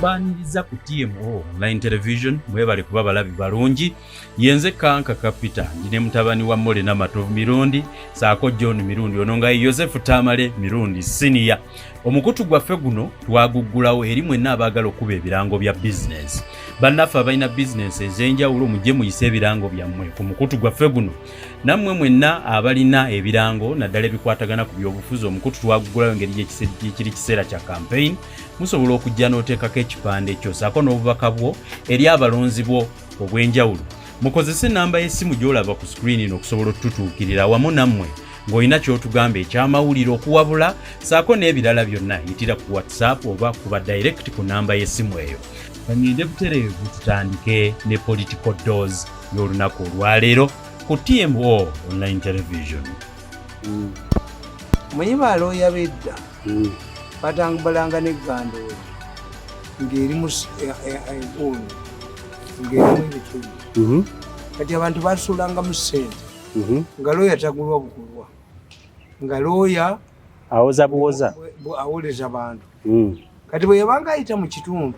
Mbaniriza ku TMO Online Television. Mwebale kuba balabi balungi. Yenze Kanka Kapita, ndi ne mutabani wa Mole Namatovu Mirundi saako John Mirundi, ono nga ye Yosefu Tamale Mirundi Senior. Omukutu gwaffe guno twaguggulawo eri mwenna abaagala okukuba ebirango bya bizinensi. Bannaffe abalina bizinensi ez'enjawulo, mujje muyise ebirango byammwe ku mukutu gwaffe guno. Nammwe mwenna abalina ebirango naddala ebikwatagana ku byobufuzi, omukutu twaguggulawo engeri gyekiri kiseera kya campaign, musobola okujja n'oteekako ekipande kyo saako n'obubaka bwo eri abalonzi bwo obw'enjawulo. Mukozese enamba y'essimu gy'olaba ku screen eno okusobola otutuukirira wamu nammwe ng'olina ky'otugamba ekyamawulire, okuwabula saako n'ebirala byonna. Yitira ku WhatsApp oba kuba direct ku namba y'essimu eyo. Kangende butereevu tutandike ne Political Dose y'olunaku olwaleero ku TMO Online Television. Omanyi balooya b'edda batambalanga n'eggandoolo ng'erimu ono ng'erimu ebituli. Kati abantu basuulangamu ssente nga looya tagulwa bugulwa, nga looya awoza buwoza. Awoleza bantu. Kati bwe yabanga ayita mu kitundu,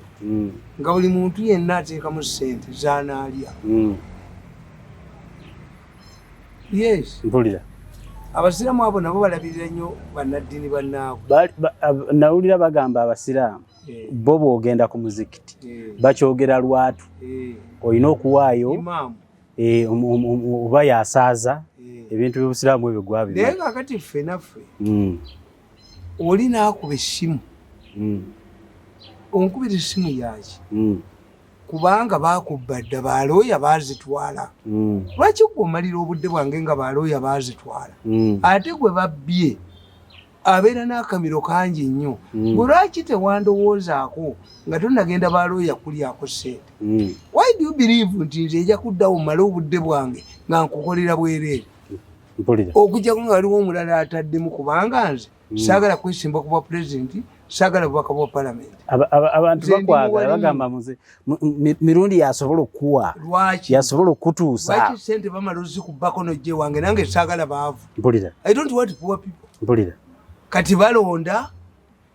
nga buli muntu yenna ateekamu ssente zanaalya. Yes. Mpulira. Abasiraamu abo nabo balabirira nnyo bannaddiini bannaabwe. Nawulira bagamba abasiraamu bo bw'ogenda ku muzikiti bakyogera lwatu, olina okuwaayo imaamu oba yasaaza ebintu by'obusiraamu ebyo Naye gwabimanyi. Kakati ffe naffe oli naakuba essimu, onkubira essimu yaki? Kubanga bakubba dda, balooya bazitwala. Lwaki gwe omalira obudde bwange nga balooya bazitwala? Ate gwe babbye abeera n'akamiro kangi nnyo. Gwe lwaki tewandowoozaako nga tonagenda balooya kulyako ssente? Why do you believe nti nze nja kuddawo mmale obudde bwange nga nkukolera bwereere? Mpulira. Okujjako nga waliwo omulala ataddemu, kubanga nze saagala kwesimba ku bwa pulezidenti, saagala bubaka bwa palamenti. Abantu Nze ndi bakwagala. muwalimu. Bagamba muze Mirundi yasobola okukuwa, Lwaki? yasobola okutuusa. Lwaki sente bamala ozikubbako nojja ewange? Nange saagala baavu. Mpulira. I don't want poor people. Mpulira. Kati balonda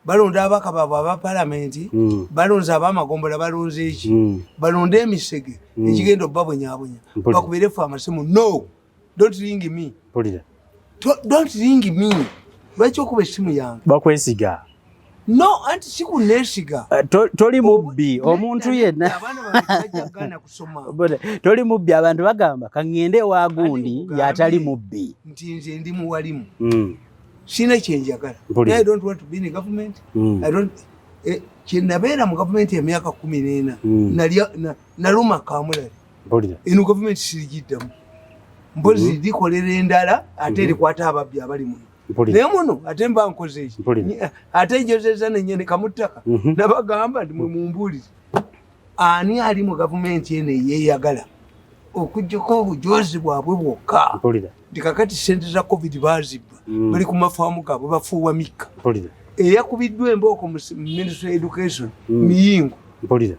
ababaka baabwe aba palamenti, balonze abamagombola, balonze eki? Balonde emisege ekigenda obabonyabonya. Bakubire fe amasimu? No, don't ring me. Mpulira. Don't ring me. Lwaki okuba essimu yange? Bakwesiga. No, anti sikuneesiga. Toli mubbi, omuntu yenna. Abaana bange bajja kugaana kusoma. Toli mubbi, abantu bagamba kaŋŋende ewa gundi. Anti nkugambye yatali mubbi. Nti nze ndi muwalimu, sina kyenjagala. Mpulira. I don't want to be in government. I don't, kyenabeera mu gavumenti emyaka 14, naluma kamulali. Mpulira. Eno gavumenti sirigiddamu, mpozi likolera endala ate erikwata ababbi abali muno. Mpulira. Naye muno ate mba nkoze eki? Mpulira. Ate njozeza nenyene kamuttaka. Nabagamba nti mwe mumbuulize, ani ali mu gavumenti eno eyeeyagala okuggyako obujozi bwabwe bwokka? Mpulira. Nti kakati sente za COVID bazibba, bali ku mafaamu gaabwe bafuuwa mikka. Mpulira. Eyakubiddwa embooko mu Ministry of Education, Miyingo. Mpulira.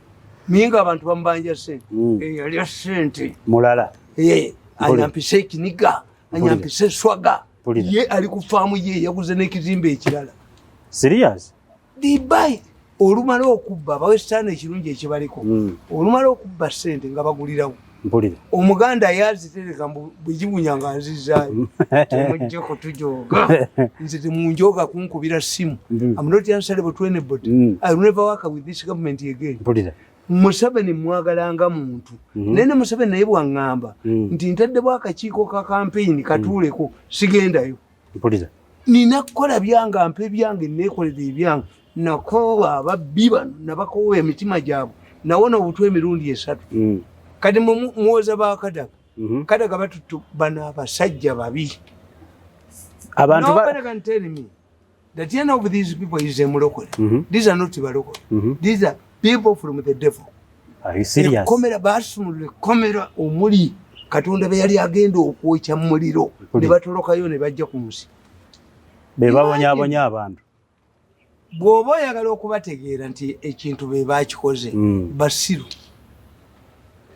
Miyingo abantu bamubanja sente. Eyalya sente Mulala. Mpulira. Anyampisa ekiniga, anyampisa eswaga. Mpulira. Ye ali ku faamu ye, yaguze n'ekizimbe ekirala. Serious? Dibai olumala okubba abawesitaani, ekirungi ekibaliko, olumala okubba sente nga bagulirawo. Mpulira. Omuganda yazitereka mbu bwegibunya nga nzizaayo. Temujja kutujoga, nze temunjoga kunkubira simu. I'm not answerable to anybody. I will never work with this government again. Mpulira. Museveni mwagalanga muntu, naye ne Museveni naye bwaŋŋamba nti ntaddebwo akakiiko ka kampeyini katuuleko, sigendayo. Mpulira. Nina kukola byange, ampa ebyange, neekolera ebyange. Nakoowa ababbi bano, nabakoowa emitima gyabwe, nawona obutwa emirundi esatu. Kati muwoza bakadaga. Kadaga batutu bano abasajja babi. Abantu Nobody can tell me that any of these people is a mulokole. These are not balokole. These are people from the devil. Are you serious? Ekkomera basumulula, ekkomera omuli Katonda be yali agenda okwokya mu muliro, ne batolokayo ne bajja ku nsi. Be babonyabonya abantu. Bw'oba oyagala okubategeera nti ekintu be bakikoze, basiru.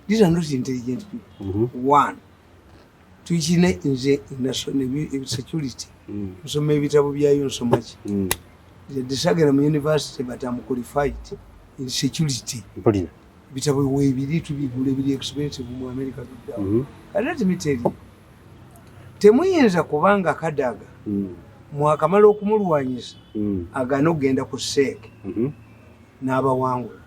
These are not intelligent people. One, tukine nze nasoma security, nsoma ebitabo byayo, nsoma ki? Nze disagera mu university, but am qualified. Security. Mpulira. Bitabo weebiri, tubigula, ebiri expensive mu America biddawo. Kati let me tell you, temuyinza kubanga Kadaga mwakamala okumulwanyisa, agana okugenda ku CEC n'abawangula.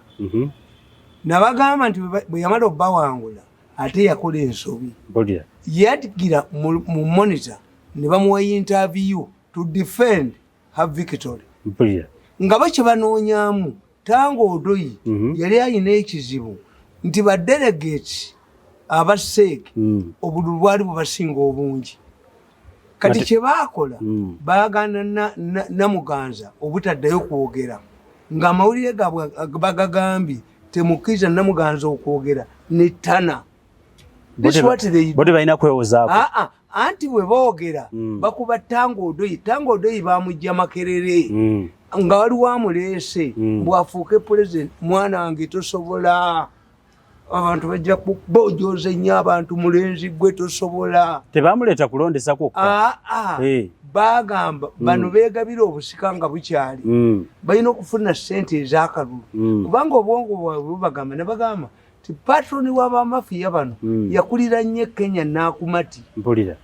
Nabagamba nti bwe yamala obbawangula, ate yakola ensobi. Mpulira. Yadgira mu Monitor ne bamuwa interview to defend her victory. Mpulira. Nga bo kye banoonyaamu Tanga Odoi yali ayina ekizibu nti ba delegates aba CEC obululu bwali bubasinga obungi. Kati kye baakola, baagaana Namuganza obutaddayo kwogera, ng'amawulire gaabwe bagagambye, temukkiriza Namuganza okwogera nettana. This is what they do. Bo tebalina kwewozaako. Aa, anti bwe boogera bakuba Tanga Odoi. Tanga Odoi bamugja Makerere nga waliwo amuleese bwafuuke president. Mwana wange, tosobola, abantu bajja kubojoza ennyo abantu. Mulenzi gwe, tosobola. Tebamuleeta kulondesa kwokka. Aa, bagamba bano beegabira obusika nga bukyali, balina okufuna sente ez'akalulu, kubanga obwongo bwabwe bubagamba, ne bagamba ti patron w'abamafiya bano yakulira nnyo e Kenya, Nakumati Mpulira.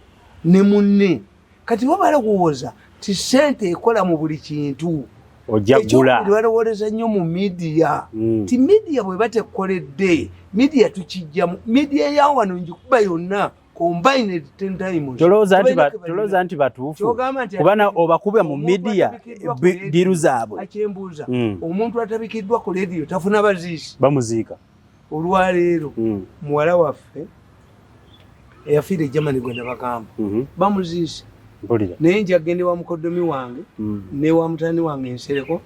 ne munne. Kati bo balowooza ti sente ekola mu buli kintu. Ojja Ekyokubiri, gula. balowooleza nnyo mu media, ti media bweba tekoledde, media tukijjamu. Media ya wano njikuba yonna combined 10 times. Tolowooza nti Tebalina ke balina. Tolowooza nti batuufu? Kyogamba nti Kubana obakube mu omuntu media atabikiddwa ku radio, deal zaabwe. Akyembuuza, omuntu atabikiddwa ku radio tafuna baziisi? Bamuziika. Olwaleero muwala waffe eyafiira e Germany gwe nabagamba, bamuziise. Mpulira. Naye njagende wa mukoddomi wange ne wa mutani wange Nsereko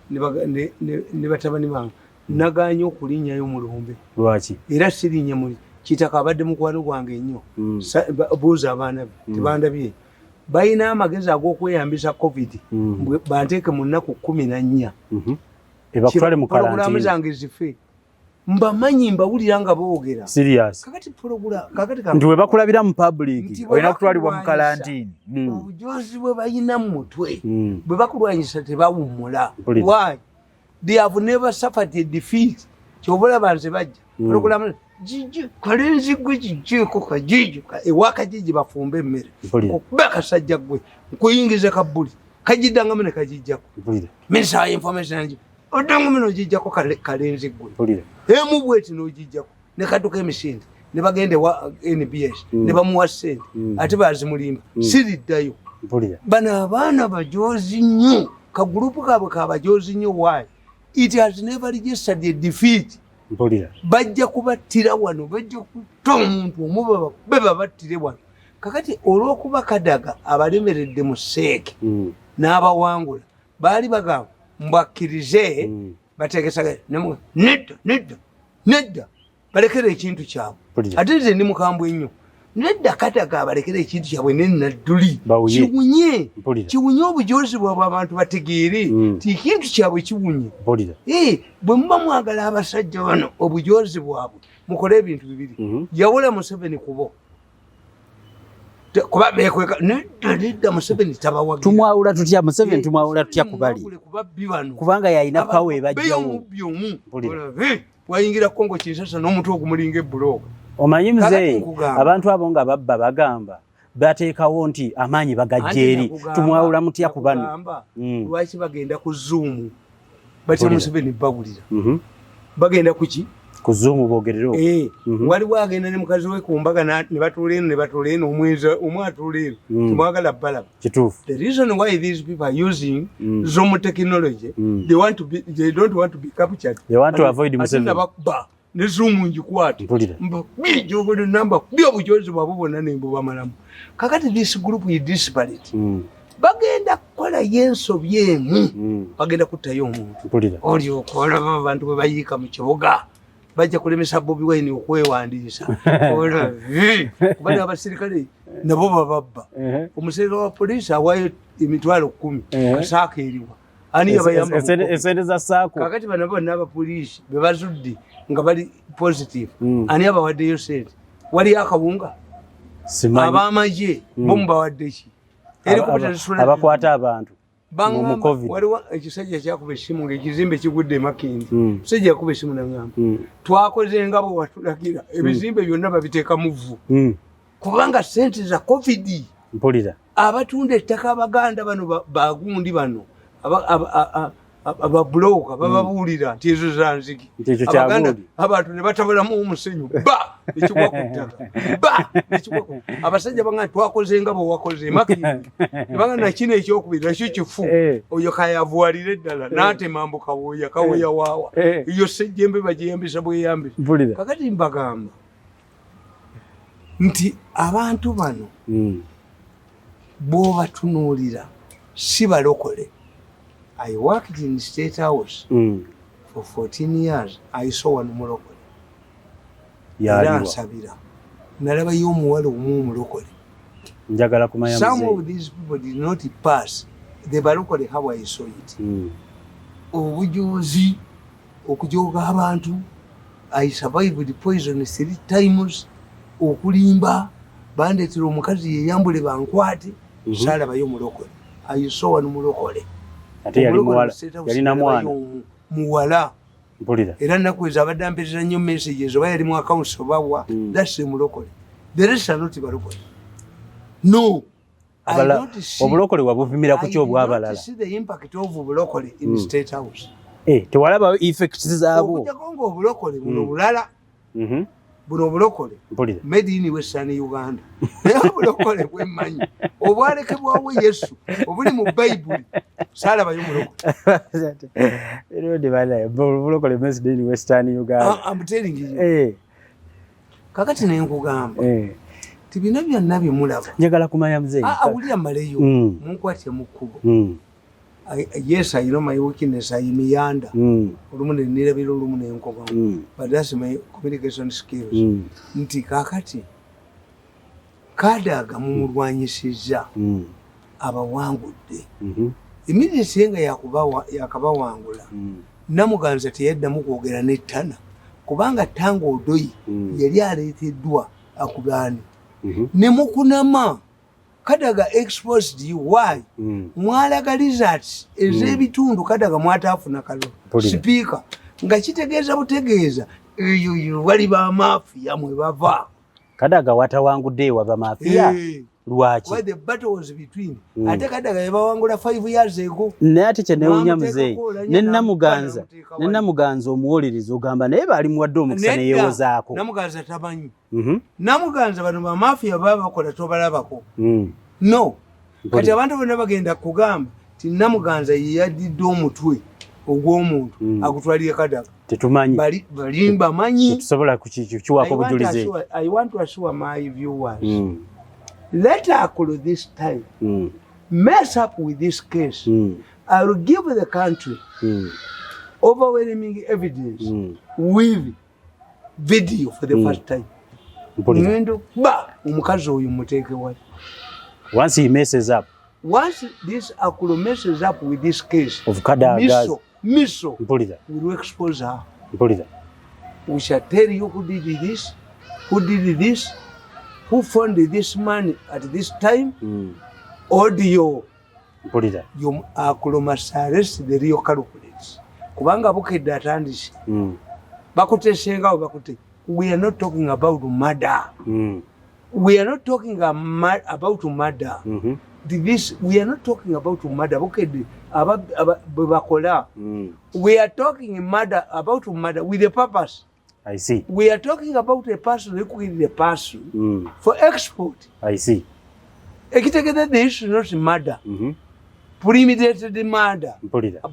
ne batabani bange. Naganye okulinnyayo mulumbe. Lwaki? Era sirinnya muli Kitaka, abadde mukwano gwange nnyo. Buuza abaana be. Tebandabye. Balina amagezi ag'okweyambisa COVID, banteeke mu nnaku 14. Ebakutwale mu Pologulaamu karantini. zange zife. Mbamanyi, mbawulira nga boogera. Serious? Kakati pulogula kakati Nti we bakulabira mu public, Nti bwe olina kutwalibwa mu bakulwanyisa, karantini. Obujozi bwe balina mu mutwe, bwe bakulwanyisa tebawummula. Mpulira. Why? They have never suffered a defeat. Kyobalaba nze bajja pulogulamu gigi kalenzi gwe kijiiko kagigi ewa kagigi bafumbe emmere. Mpulira. Okuba kasajja gwe nkuyingiza kabbuli kagiddangamu ne kagijjako. Mpulira. Minister wa information oddangamu n'ogijjako, kalenzi gwe. Mpulira. Emu bweti n'ogijjako ne kadduka emisinde ne bagenda ewa NBS ne bamuwa ssente, ate bazimulimba. Siriddayo. Mpulira. Bano abaana bajozi nnyo, kagurupu kaabwe kabajozi nnyo. Why? It has never registered a defeat. Mpulira. Bajja kubattira wano, bajja kutta omuntu omu be babattire wano. Kakati olw'okuba Kadaga abalemeredde mu CEC n'abawangula, baali bagamba mbwakkirize bategesaga nedda, nedda, nedda, balekere ekintu kyabwe. Mpulira. Ate nze ndi mukambwe nnyo. Nedda, Kadaga abalekere ekintu kyabwe nenadduli. Bawunye. Kiwunye. Mpulira. Kiwunye obujozi bwabwe, abantu bategeere ti ekintu kyabwe kiwunye. Mpulira. Eh, bwe muba mwagala abasajja bano obujozi bwabwe, mukole ebintu bibiri. Yawula Museveni kubo. Kuba bekweka, nedda, nedda, Museveni tabawagira. Tumwawula tutya Museveni? Eh, Tumwawula tutya kubali? Mwawule kuba bbi bano. Kubanga yalina Abantu power ebajjawo. omubbi omu. Mpulira. Olabe, wayingira Kongo Kinshasa n'omutwe ogumulinga ebulooka. Omanyi Kakati muzeeyi, nkugamba. abantu abo nga babba bagamba bateekawo nti amaanyi bagajja Anti eri. Tumwawula mutya ku bano? Nakugamba, lwaki bagenda ku Zoom? Batya Mpulira. Museveni bawulira. Bagenda kuki? Ku Zoom boogerere okwo. Eh, waliwo agenda ne mukazi we ku mbaga ne batuula eno, ne batuula eno, omwenzi omu atuula eno. Temwagala balaba. Kituufu. The reason why these people are using Zoom technology, they don't want to be captured. They want to avoid Ate Museveni. nabakuba ne Zoom ngikwate. Mpulira. Mbakubye namba kubye obujozi bwabwe bwonna ne mbubamalamu. Kakati this group is disparate. Bagenda kukolayo ensobi emu. Bagenda kuttayo omuntu. Mpulira. Olyoka olaba abantu bwe bayiika mu kibuga. Bajja kulemesa Bobi Wine okwewandiisa. Olabe. Kuba n'abasirikale nabo bababba. Omuserikale wa poliisi awaayo 10,000. Kasaako eriwa. Ani yabayamba mu COVID? Esente za SACCO. Kakati bano bonna abapoliisi be bazudde nga bali positive. Ani abawaddeyo sente? Waliyo akawunga? Simanyi. Ab'amagye bo mubawadde ki? Helicopter zisula Abakwata abantu. Mu COVID. Waliwo ekisajja kyakuba essimu ngaekizimbe kigudde emakindi. Musajja yakuba essimu nagamba, "Twakoze nga bwe watulagira, ebizimbe byonna babiteeka mu vvu," kubanga sente za COVID. Abatunda ettaka abaganda bano, bagundi bano ababuloka bababuulira nti ezo za nzigi. Nti ekyo Abaganda kyagundi. abantu ne batabulamu omusenyu, ba ekigwa ku ttaka, ba ekigwa ku abasajja banga twakoze nga bwe wakoze emakindi, nebanga nakino ekyokubiri nakyo kifu. Oyo kayavuwalire eddala n'atema mbu kawooya kawooya waawa. Iyo sejjembe bagiyambisa bweyambisa. Kakati mbagamba nti abantu bano bw'obatunuulira si balokole. I worked in State House for 14 years. I saw one mulokole era Yaliwa? nsabira nalabayo omuwala omu omulokole. Njagala kumanya, Some muzeeyi. of these people did not pass the balokole, how I saw it. Obujuzi, okujoga abantu. I survived poison three times, okulimba, bandetera omukazi yeyambule bankwate. Saalabayo mulokole. I saw one mulokole. Ate yali Omulokole muwala? mu State House Yalina nalabayo mwana? omu, muwala. Era nnaku ezo abadde ampeereza nnyo messages, oba yali mu accounts obawa. That's a mulokole. The rest are not balokole, no. I don't see- Obulokole wabuvumira ku I ki did not obwabalala? see the impact of obulokole in State House. Eh, tewalabayo effects zaabwo? Okujjako ng'obulokole buno bulala, buno obulokole made in Western Uganda, naye obulokole bwemmanyi obwalekebwawo Yesu obuli mu Bayibuli, saalabayo mulokole. Mirundi banaye, obulokole made in Western Uganda. I'm telling you. Kakati nenkugamba ti bino byonna byemulaba. Njagala kumanya, muzeeyi. Ah, awulira maleyo. Munkwate mu kkubo. Yes, I know my weakness. I meander. Olumu nenirabira, olumu nenkomamu, but that's my communication skills. Nti kakati Kadaga mumulwanyisizza, abawangudde. Immediately nga yakabawangula, Namuganza teyaddamu kwogera nettana, kubanga Tanga Odoyi yali aleeteddwa akubaani ne mukunama. Kadaga exposed you. Why? Mwalaga results ez'ebitundu Kadaga mwataafuna kalulu. Sipiika nga kitegeeza butegeeza eyo yo bali bamafiya mwe bava. Kadaga watawangudde wava mafiya? Eh. Lwaki? Why the battle was between ate Kadaga yabawangula 5 years ago. Naye ate kyenewunya, Mwamuteekako muzeeyi, Olanya, ne Namuganza, n'amuteeka ne wali. Namuganza omuwolereza ogamba naye baali muwadde omukisa Nedda, neyewozaako. Namuganza tamanyi. Namuganza bano bamafiya baba bakola tobalabako. No, kati abantu bonna bagenda kugamba ti Namuganza yeyadidde omutwe ogw'omuntu agutwalire Kadaga. Tetumanyi. Balimba manyi. Tetusobola kukiwaako bujulizi ekyo. I want to assure my viewers, let Akulu this time mess up with this case, I will give the country overwhelming evidence with video for the first time. Ngendo ba omukazi oyo muteeke wali. Once he messes up. Once this Akulu messes up with this case Of Kadaga. Miso, miso will expose her. We shall tell you who did this, who did this, who funded this man at this time. Audio. You Akulu must arrest the real culprits, kubanga Bukedde atandise. Bakutesengawo bakute. We are not talking about murder. We are not talking about murder. This, we are not talking about murder. Bukedde bwe bakola. We are talking murder, about murder with a purpose. I see. We are talking about a person who killed a person for export. I see. Ekitegeeza the issue is not murder, premeditated murder.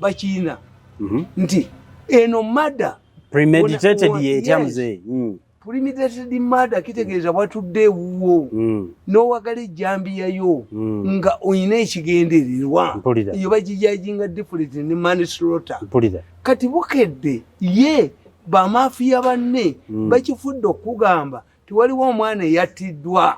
Bakiina nti eno murder. Premeditated yetya, Yes. muzeeyi? Premeditated murder kitegeeza watudde ewuwo n'owagala ejjambiyayo nga oyina ekigendererwa. Eyo bagijajinga different ne manslaughter. Kati Bukedde ye bamafiya banne bakifudde okugamba tiwaliwo omwana eyattiddwa.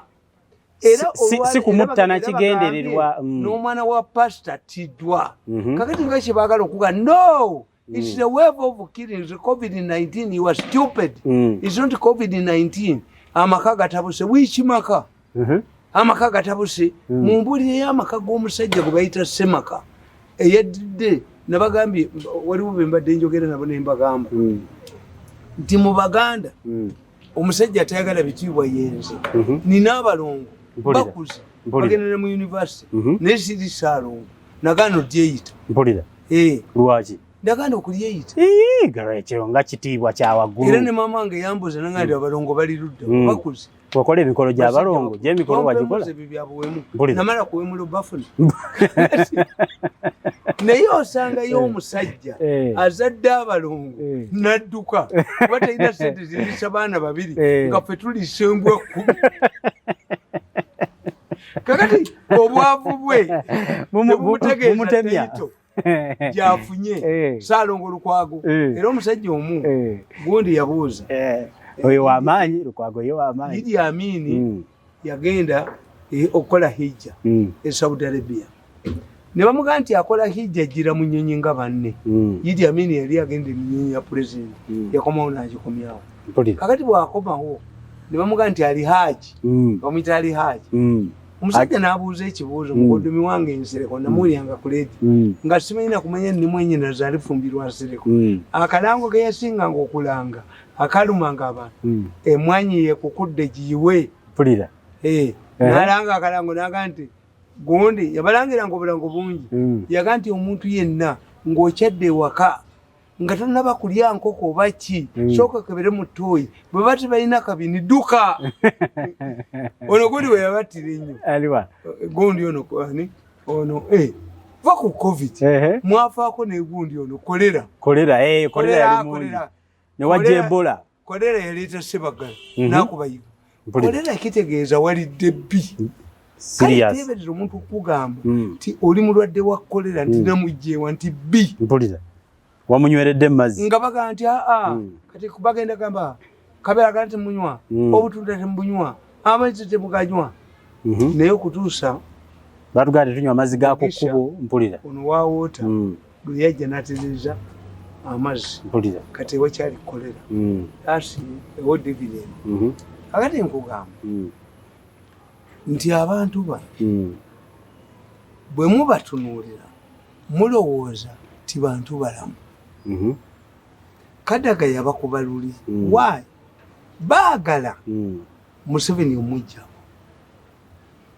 Era Si kumutta na era kigendererwa, bagambye n'omwana wa pasita attiddwa. Kakati nga kyebaagala okuga, no, it's the wave of killings, COVID-19. You are stupid. It's not COVID-19. Amaka gatabuse. Wiiki maka? Amaka gatabuse. Mumbuulire y'amaka g'omusajja gwe bayita Semaka. Eyadidde nabagambye, waliwo be mbadde njogera nabo ne mbagamba nti mu Baganda omusajja atayagala bitiibwa yenze. Nina abalongo bakuze, bagenda ne mu university, naye siri saalongo, nagaana odyeyita. Mpulira. Lwaki? Ndagaana okulyeyita. Ekyo nga kitiibwa kya waggulu. Era ne maama wange yambuuza nanga nti abalongo bali ludda? Bakuze. Wakola emikolo gy'abalongo, gy'emikolo wagikola? Ebyo byabuwemu. Mpulira. Namala kuwemula bafuna, naye osangayo omusajja azadde abalongo nadduka kuba talina sente zirisa baana babiri, nga ffe tulisa embwa 10. Kakati obwavu bwe tebumutegeeza Bumutemya. title gyafunye. Saalongo Lukwago, era omusajja omu gundi yabuuza. Oyo wamaanyi, Lukwago ye wamaanyi. Idi Amini yagenda okukola hijja e Saudi Arabia, ne bamugaa nti akola hijja ajjira mu nnyonyi nga banne. Idi Amini yali agenda eminyonyi ya pulezidenti, yakomawo n'agikomyawo. Kakati bw'akomawo ne bamugaa nti ali haji, bamuyita ali haji. Omusajja n'abuuza ekibuuzo, mukoddomi wange Nsereko, namuwulyanga ku leedi nga simanyi nakumanya nimwenyinaza alifumbirwa Nsereko. Akalango ke yasinganga okulanga akalumanga abantu, emwanyi yekukudde giyiwe. Mpulira. N'alanga akalango n'aga nti gundi yabalangiranga obulango bungi. Yaga nti omuntu yenna ng'okyadde ewaka nga tonaba kulya nkoko oba ki, sooka kebere mu ttooyi, bwe ba tebalina kabini dduka. Ono gundi we yabattira ennyo. Aliwa? Gundi ono ani ono, va ku COVID. Mwafaako ne gundi ono kolera. Kolera, kolera yali mungi. Kolera. Ne wajja Ebola. Kolera yaleeta Sebagala n'akubayiga. Mpulira. Kolera kitegeeza walidde bbi. Serious. Kale teebereza omuntu okugamba nti oli mulwadde wa kolera, nti namugjewa nti bbi. Mpulira, wamunyweredde mu mazzi. Nga bagaa nti aa, kati bagenda gamba kabeera gaa temunywa, obutunda temubunywa, amazzi temuganywa. Naye okutuusa Batugamba tetunywa amazzi ga ku Mugisha. kkubo. Mpulira. Ono wa water lwe yajja n'atereeza amazzi, kati ewakyali kolera. That's ewo dividend. Kakati nkugamba nti abantu bano bwe mubatunuulira mulowooza ti bantu balamu. Kadaga yabakuba luli. Why baagala Museveni omugjawo,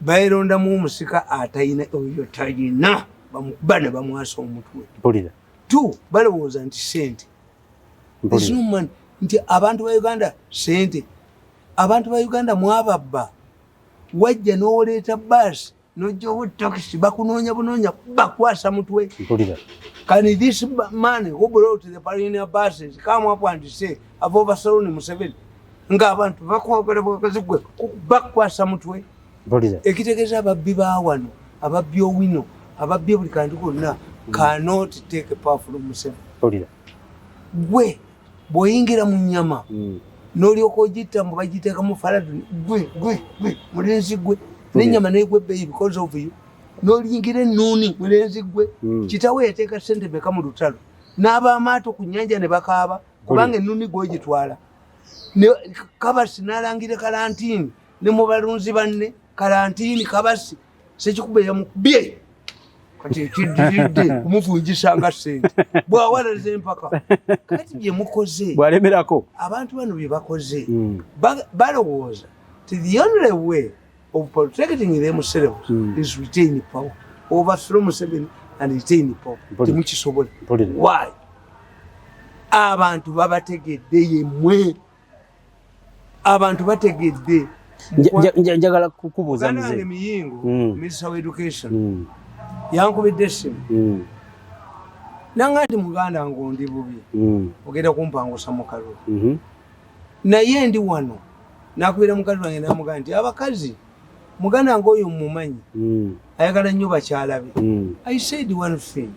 baerondamu omusika atayina, oyo tayina, bamukuba ne bamwasa omutwe. Mpulira. Two, balowooza nti sente. There's Mpulira. no money. Nti abantu ba Uganda sente, abantu ba Uganda mwababba. Wajja n'oleeta baasi n'ojjawo takisi, bakunoonya bunoonya bakwasa mutwe. Mpulira. Can this man who brought the pioneer buses come up and say, "I've overthrown Museveni"? Ng'abantu bakwagala bwagazi, gwe bakwasa mutwe. Mpulira. Ekitegeeza ababbi ba wano, ababbi owino, ababbi buli kantu konna cannot take power from Museveni. Mpulira. Gwe bw'oyingira mu nnyama n'olyoka ogitta mbu bagiteekamu faladuni, gwe gwe gwe mulenzi gwe, n'ennyama negwa ebbeeyi because of you. N'olingira ennuuni, mulenzi gwe. Kitawe yateeka sente meka mu lutalo n'abamaato ku nnyanja ne bakaaba kubanga ennuuni gwogitwala. Kabasi n'alangira kalantiini ne mu balunzi banne, kalantiini kabasi sekikuba yamukubye, kati ekiddiridde kumuvunjisanga sente bwawalaza empaka. Kati bye mukoze, Bwalemerako. abantu bano bye bakoze, balowooza ti the only way of protecting themselves is retain power, overthrow Museveni and retain power. Mpulira. Temukisobola. Mpulira. Why? Abantu babategedde yemmwe, abantu bategedde. Njagala kukubuuza, Muganda wange muzeeyi. Miyingo, minister of education, yankubidde essimu nanga nti muganda wange ondi bubi, ogenda kumpangusa mu kalulu, naye ndi wano. Nakubira mukazi wange namugamba nti abakazi, muganda wange oyo mumanyi, ayagala nnyo bakyala be. I said one thing,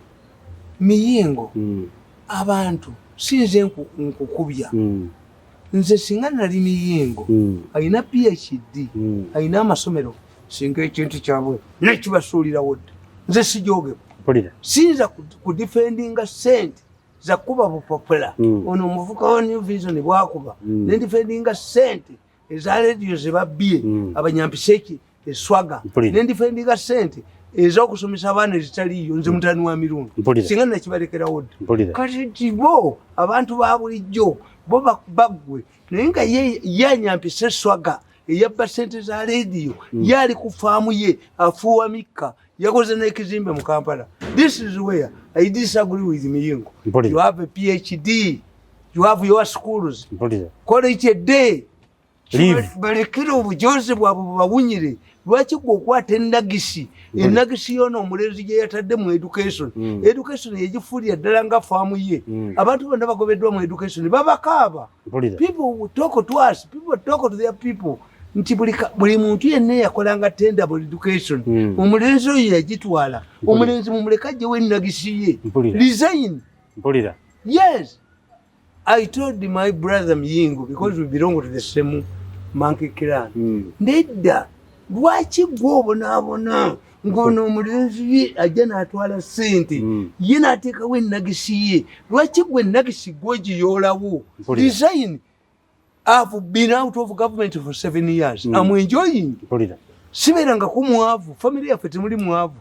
Miyingo, abantu sinze nkukubya. Nze singa nali Miyingo, alina PhD, alina amasomero, singa ekintu kyabwe nekibasuulirawo dda. Nze sijogebwa. Mpulira. Siyinza kudefendinga sente zakuba bupapula. Ono omuvuka wa New Vision bwakuba, nendefendinga sente eza rediyo zebabbye, abanyampiseki eswaga, Mpulira. nendefendinga sente Ez'okusomesa abaana ezitaliiyo, nze mutani wa Mirundi, Mpulira. singa nakibalekerawo dda. Mpulira. Kati bo abantu ba bulijjo bo baggwe, naye nga ye yanyampisa eswaga eyabba sente za leediyo. Ye ali ku faamu ye afuuwa mikka, yakoze n'ekizimbe mu Kampala. This is where I disagree with Miyingo. Mpulira. You have a PhD, you have your schools. Mpulira. Call it a day. Leave. Balekere obujozi bwabwe bubawunyire. Lwaki gwe okwata enagisi, enagisi yono omulenzi gye yatadde mu education? Education yegifuulira ddala nga faamu ye. Abantu bonna bagobeddwa mu education babakaaba. Mpulira. People will talk to us, people talk to their people nti buli muntu yenna eyakolanga tender mu education, omulenzi oyo yagitwala. Omulenzi mumuleke ajjewo enagisi ye. Mpulira. Resign. Mpulira. Yes, I told my brother Muyingo, because we belong to the same monkey clan. Nedda, lwaki gwe obonaabona ng'ono omulenzi ye ajja n'atwala ssente, ye n'ateekawo enagisi ye? Lwaki gwe enagisi gwegiyoolawo? Mpulira. Resign. I've been out of government for 7 years. I'm enjoying. Mpulira. Sibeerangako mwavu, family yaffe temuli mwavu,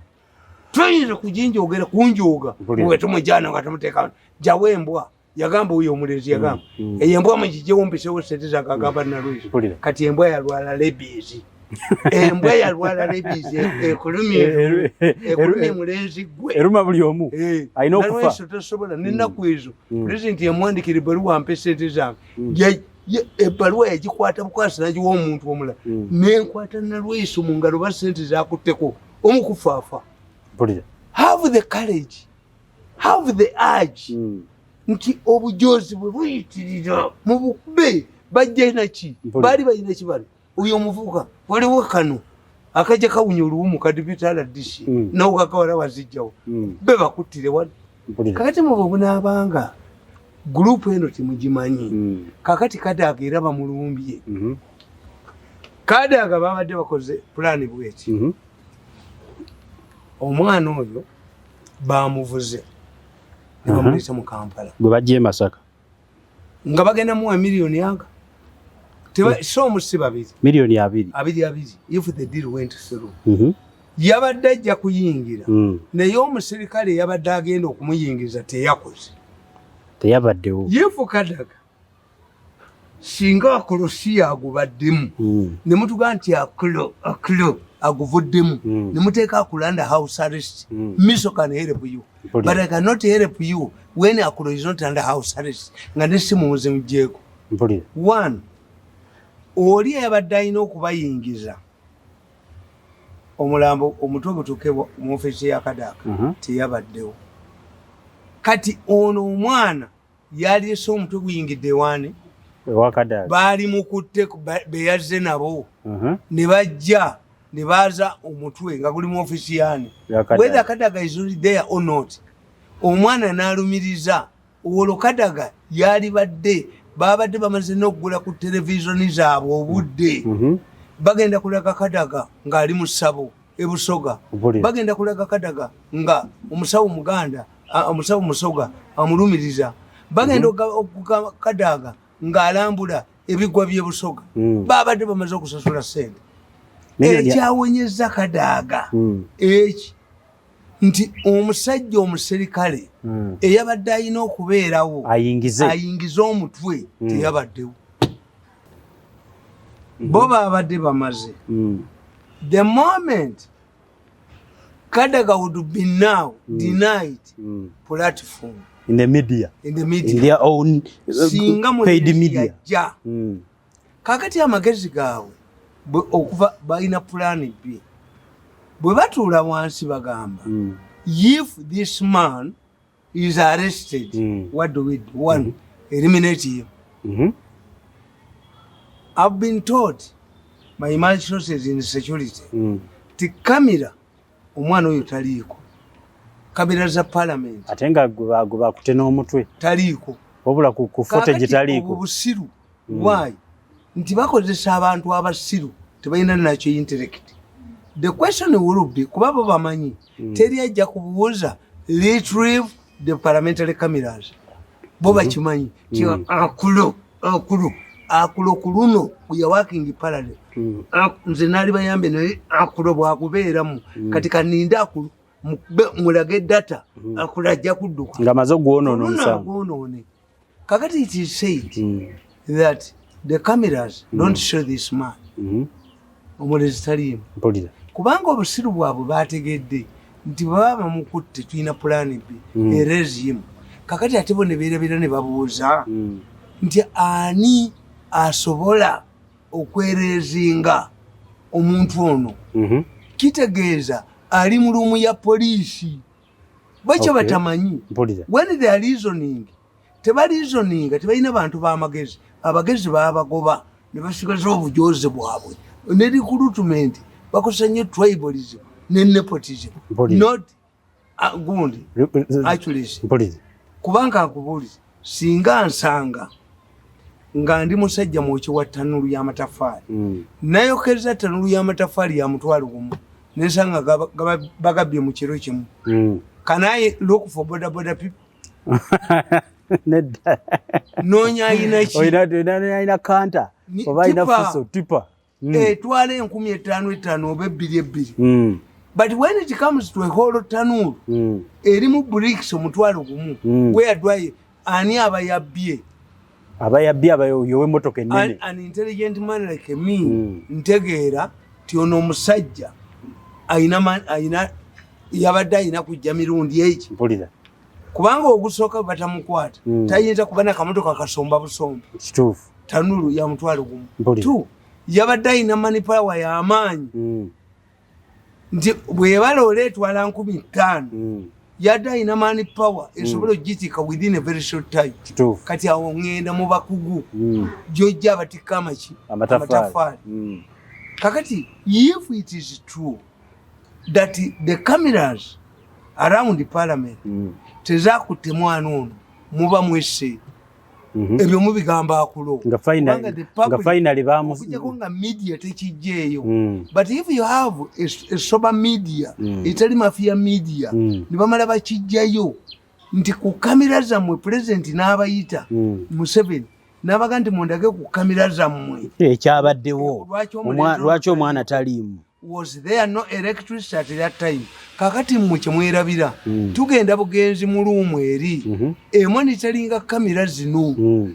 toyinza kujinjogera kunjooga. Mpulira. Bwe tumujana nga tumuteeka jawo embwa, yagamba oyo omulenzi, yagamba, eyo embwa mugijewo mpisewo sente zange, agamba Nalwiso. Mpulira. Kati embwa yalwala rabies, embwa yalwala rabies, ekulumye, ekulumye mulenzi gwe. Eruma buli omu. Eh, Alina okufa. Nalweso tosobola nenaku ezo. Pulezidenti yamwandikira ebbaluwa, mpe sente zange. Ebbaluwa yagikwata bukwasi nagiwa omuntu omulala. Nenkwata Nalweso mu ngalo, ba sente zakutteko omukufaafa. Mpulira. Have the courage, have the urge nti obujozi bwe buyitirira mu bukube bajja naki. Mpulira. Baali balina kibalo oyo omuvubuka waliwo kano akajja kawunya oluwumu kadipitala disi, nawo kakawala wazijjawo, be bakuttire wano. Mpulira. Kakati mubwe bunaabanga gurupu eno temugimanyi. Kakati Kadaga era bamulumbye. Kadaga babadde bakoze pulaani bweti. Omwana oyo bamuvuze ne bamuleeta mu Kampala. Gwe bajja e Masaka. Nga bagenda muwa miliyoni aga. So omu si babiri. Miliyoni 20. Abiri abiri. If the deal went through, yabadde ajja kuyingira, naye omusirikale yabadde agenda okumuyingiza teyakoze. Teyabaddewo. If Kadaga singa Akullo si yagubaddemu, ne mutugaa nti Akullo, Akullo aguvuddemu, ne muteeka Akullo under house arrest, Miso can help you. Mpulira. But I cannot help you when Akullo is not under house arrest, nga nesimu muzimugyeko. Mpulira. One, oli yabadde alina okubayingiza omulambo omutwe gutuuke mu ofiisi ya Kadaga, teyabaddewo. Kati ono omwana yaliese omutwe guyingidde ewaani? Ewa Kadaga. Baali mukutte beyazze nabo, ne bajja ne baaza omutwe nga guli mu ofiisi yaani? Ya Kadaga. Whether Kadaga is not there or not, omwana n'alumiriza olwo Kadaga yali badde babadde bamaze n'okugula ku televizoni zaabwe obudde. Bagenda kulaga Kadaga ng'ali mu ssabo ebusoga. Mpulira. Bagenda kulaga Kadaga nga omusawo muganda, omusawo musoga amulumiriza. Bagenda okuga Kadaga ng'alambula ebigwa by'ebusoga. Babadde bamaze okusasula sente. Ekyawonyeza Kadaga, eki nti omusajja omuserikale eyabadde alina okubeerawo ayingize ayingize omutwe, teyabaddewo. Bo babadde bamaze. The moment Kadaga would be now denied platform in the media, in the media, in their own singa paid mulenzi media. yajja. Kakati amagezi gaabwe okuva balina pulaani B, bwe batuula wansi bagamba, if this man is arrested, what do we do? One, eliminate him. I've been told by my sources in security ti kamera omwana oyo taliiko, kamera za parliament. Ate nga gwe bakute n'omutwe. Taliiko. Wabula ku footage Kaakati taliiko. obwo busiru. Why nti bakozesa abantu abasiru, tebalina nakyo intellect. The question will be, kuba bo bamanyi teri ajja kubuuza retrieve the parliamentary cameras. Bo bakimanyi ti Akullo, Akullo Akulo ku luno we are working parallel. Nze naali bayambe, naye Akulo bwakubeeramu. Kati kaninde Akulo mulage data. Akulo ajja kudduka. Nga maze ogwonoona Luno omusango. agwonoone. Kakati it is said that the cameras don't show this man. Omulezi taliimu. Mpulira. Kubanga obusiru bwabwe bategedde nti bwe baba bamukutte, tulina plan B, erase him. Kakati ate bo ne beerabira ne babuuza nti ani asobola okwerasinga omuntu ono? Kitegeeza ali mu room ya poliisi, bwekyo batamanyi. Mpulira. When they are reasoning, tebareasoninga, tebalina bantu b'amagezi. Abagezi babagoba ne basigaza obujozi bwabwe ne recruitment. Bakosa nnyo tribalism ne nepotism, not gundi accuracy. Kubanga nkubuuliza, singa nsanga nga ndi musajja mwoki wa tanulu y'amatafaali, nayokeza tanulu y'amatafaali ya 10,000, nensanga bagabbye mu kiro kimu, can I look for boda boda people? Nedda. Noonya ayina ki? Olina kanta oba alina tipa. Fuso tipa. Etwala 5,000 etaano oba ebbiri ebbiri. But when it comes to a whole tanulu erimu bricks 10,000, where do I, ani aba yabbye? Aba yabbye aba yowe emotoka ennene. An intelligent man like me, ntegeera ti ono omusajja ayina yabadde ayina kujja mirundi egi. Mpulira. Kubanga ogusooka batamukwata, tayinza kuba nakamotoka kasomba busomba tanulu ya 10,000. Two, yabadde ayina manpower y'amaanyi nti bwebala etwala 5,000, yadde ayina manpower esobola ogitika within a very short time. Kati awo ŋŋenda mu bakugu, gyojja abatikka amaki? Amataffaali. Kakati if it is true that the cameras around parliament tezakutte mwana ono, muba mwesse. Ebyo mubigamba Akulo. Nga finally bamu Okujjako nga media tekijjeeyo. But if you have a sober media, etali mafia media, ne bamala bakijjayo nti ku kamera zammwe, president n'abayita, Museveni n'abaga nti mundage ku kamera zammwe ekyabaddewo. Lwaki omulenzi Lwaki omwana taliimu? Was there no electricity at that time? Kakati mmwe kyemwerabira, tugenda bugenzi mu room eri emonitoringa kamera zino,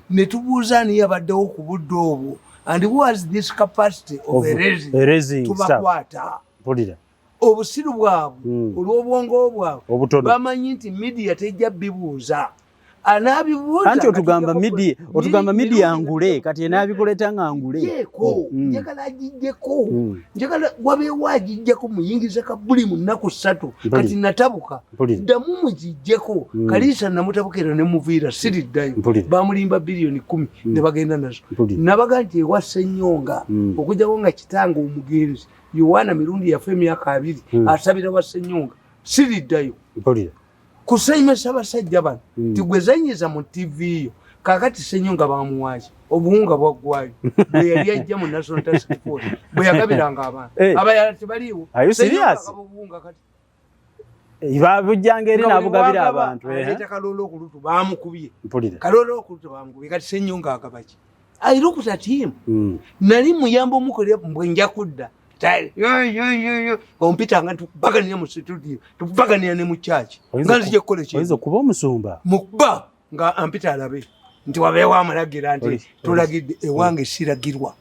ne tubuuza ani yabaddewo ku budde obwo and who has this capacity of Of erasing. erasing stuff. Tubakwata. Mpulira. Obusiru bwabwe, olw'obwongo bwabwe, Obutono. bamanyi nti media tejja bibuuza, anaabibuuza Anti nga otugamba tujjako media, otugamba media ngule, kati enaabikuleta nga ngule. Yeeko. Njagala agijjeko. Njagala wabeewo agijjeko, muyingize kabuli mu nnaku 3. Kati natabuka. Ddamu mugijjeko. Kaliisa namutabukira ne muviira, siriddayo. Bamulimba biliyoni 10 ne bagenda nazo. Nabaga nti ewa Ssenyonga, okujjako nga kitange omugenzi Yowaana Mirundi yafa emyaka 20, asabira wa Ssenyonga, siriddayo kusanyisa abasajja bano. Tigwezanyiza mu TV yo. Kakati Ssenyonga bamuwaki? Obuwunga bwaggwayo bwe yali ajja mu National Task Force bwe yagabiranga abantu. Abayala tebaliiwo. Are you Ssenyonga serious? agaba obuwunga kati. Babujjanga eri Nga buli n'abugabira wagaba, abantu, eh? aleeta Kaloola Okulutu, bamukubye. Kaloola Okulutu bamukubye, kati Ssenyonga agabaki? I looked at him. Nali muyamba omukolera mbwe nja kudda. Yo, yo, yo, yo. Ompitanga tukubaganira mu studio, tukubaganira ne mu church. Nga nzija kukola ki? Oyinza okuba omusumba. Mukuba nga ampita alabe nti wabeewo amalagira nti tolagidde ewange, siragirwa.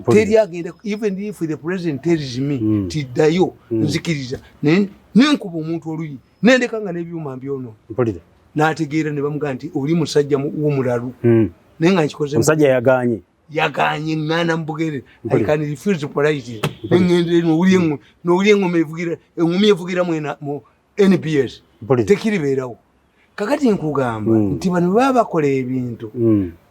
Teri agenda, even if the president tells me tiddayo, nzikiriza. Naye nenkuba omuntu oluyi nendeka nga n'ebyuma mbyono. N'ategeera ne bamugaa nti oli musajja w'omulalu. Naye nga nkikoze. Omusajja yaganye. Yaganye ŋŋaana mbugere. I can refuse politely. Neŋŋenda n'owuli eŋŋoma evugira, eŋŋumi evugira mu NBS. Tekiribeerawo. Kakati nkugamba nti bano baba bakola ebintu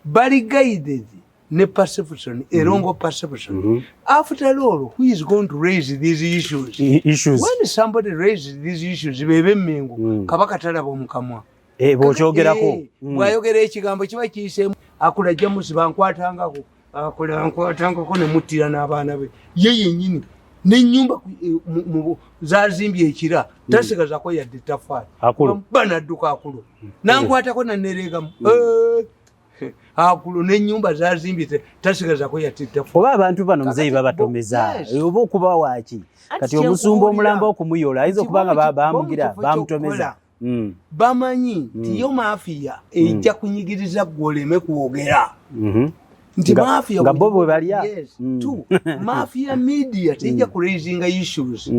bali guided ne perception, a wrong perception. After all, who is going to raise these issues? Issues. When somebody raises these issues, bebe Mengo, kabaka talaba omukamwa. Eh, bw'okyogerako. Bw'ayogera ekigambo kiba kiyiseemu. Akula James bankwatangako, akula nkwatangako ne muttira n'abaana be. Ye yennyini n'ennyumba zazimbye ekira, tasigazako yadde ttafaali. Akulu. Banadduka Akulu. Nankwatako nanereegamu. Akulo n'ennyumba zazimbye tasigazako yatittafu. Oba abantu bano, muzeeyi, babatomeza oba okuba waaki? Kati omusumba omulamba okumuyola ayinza okuba nga bamugira bamutomeza. Bamanyi nti yo mafia ejja kunyigiriza gwe oleme kwogera nti mafia nga bo bwe balya. Two, mafia media tejja kuraisinga issues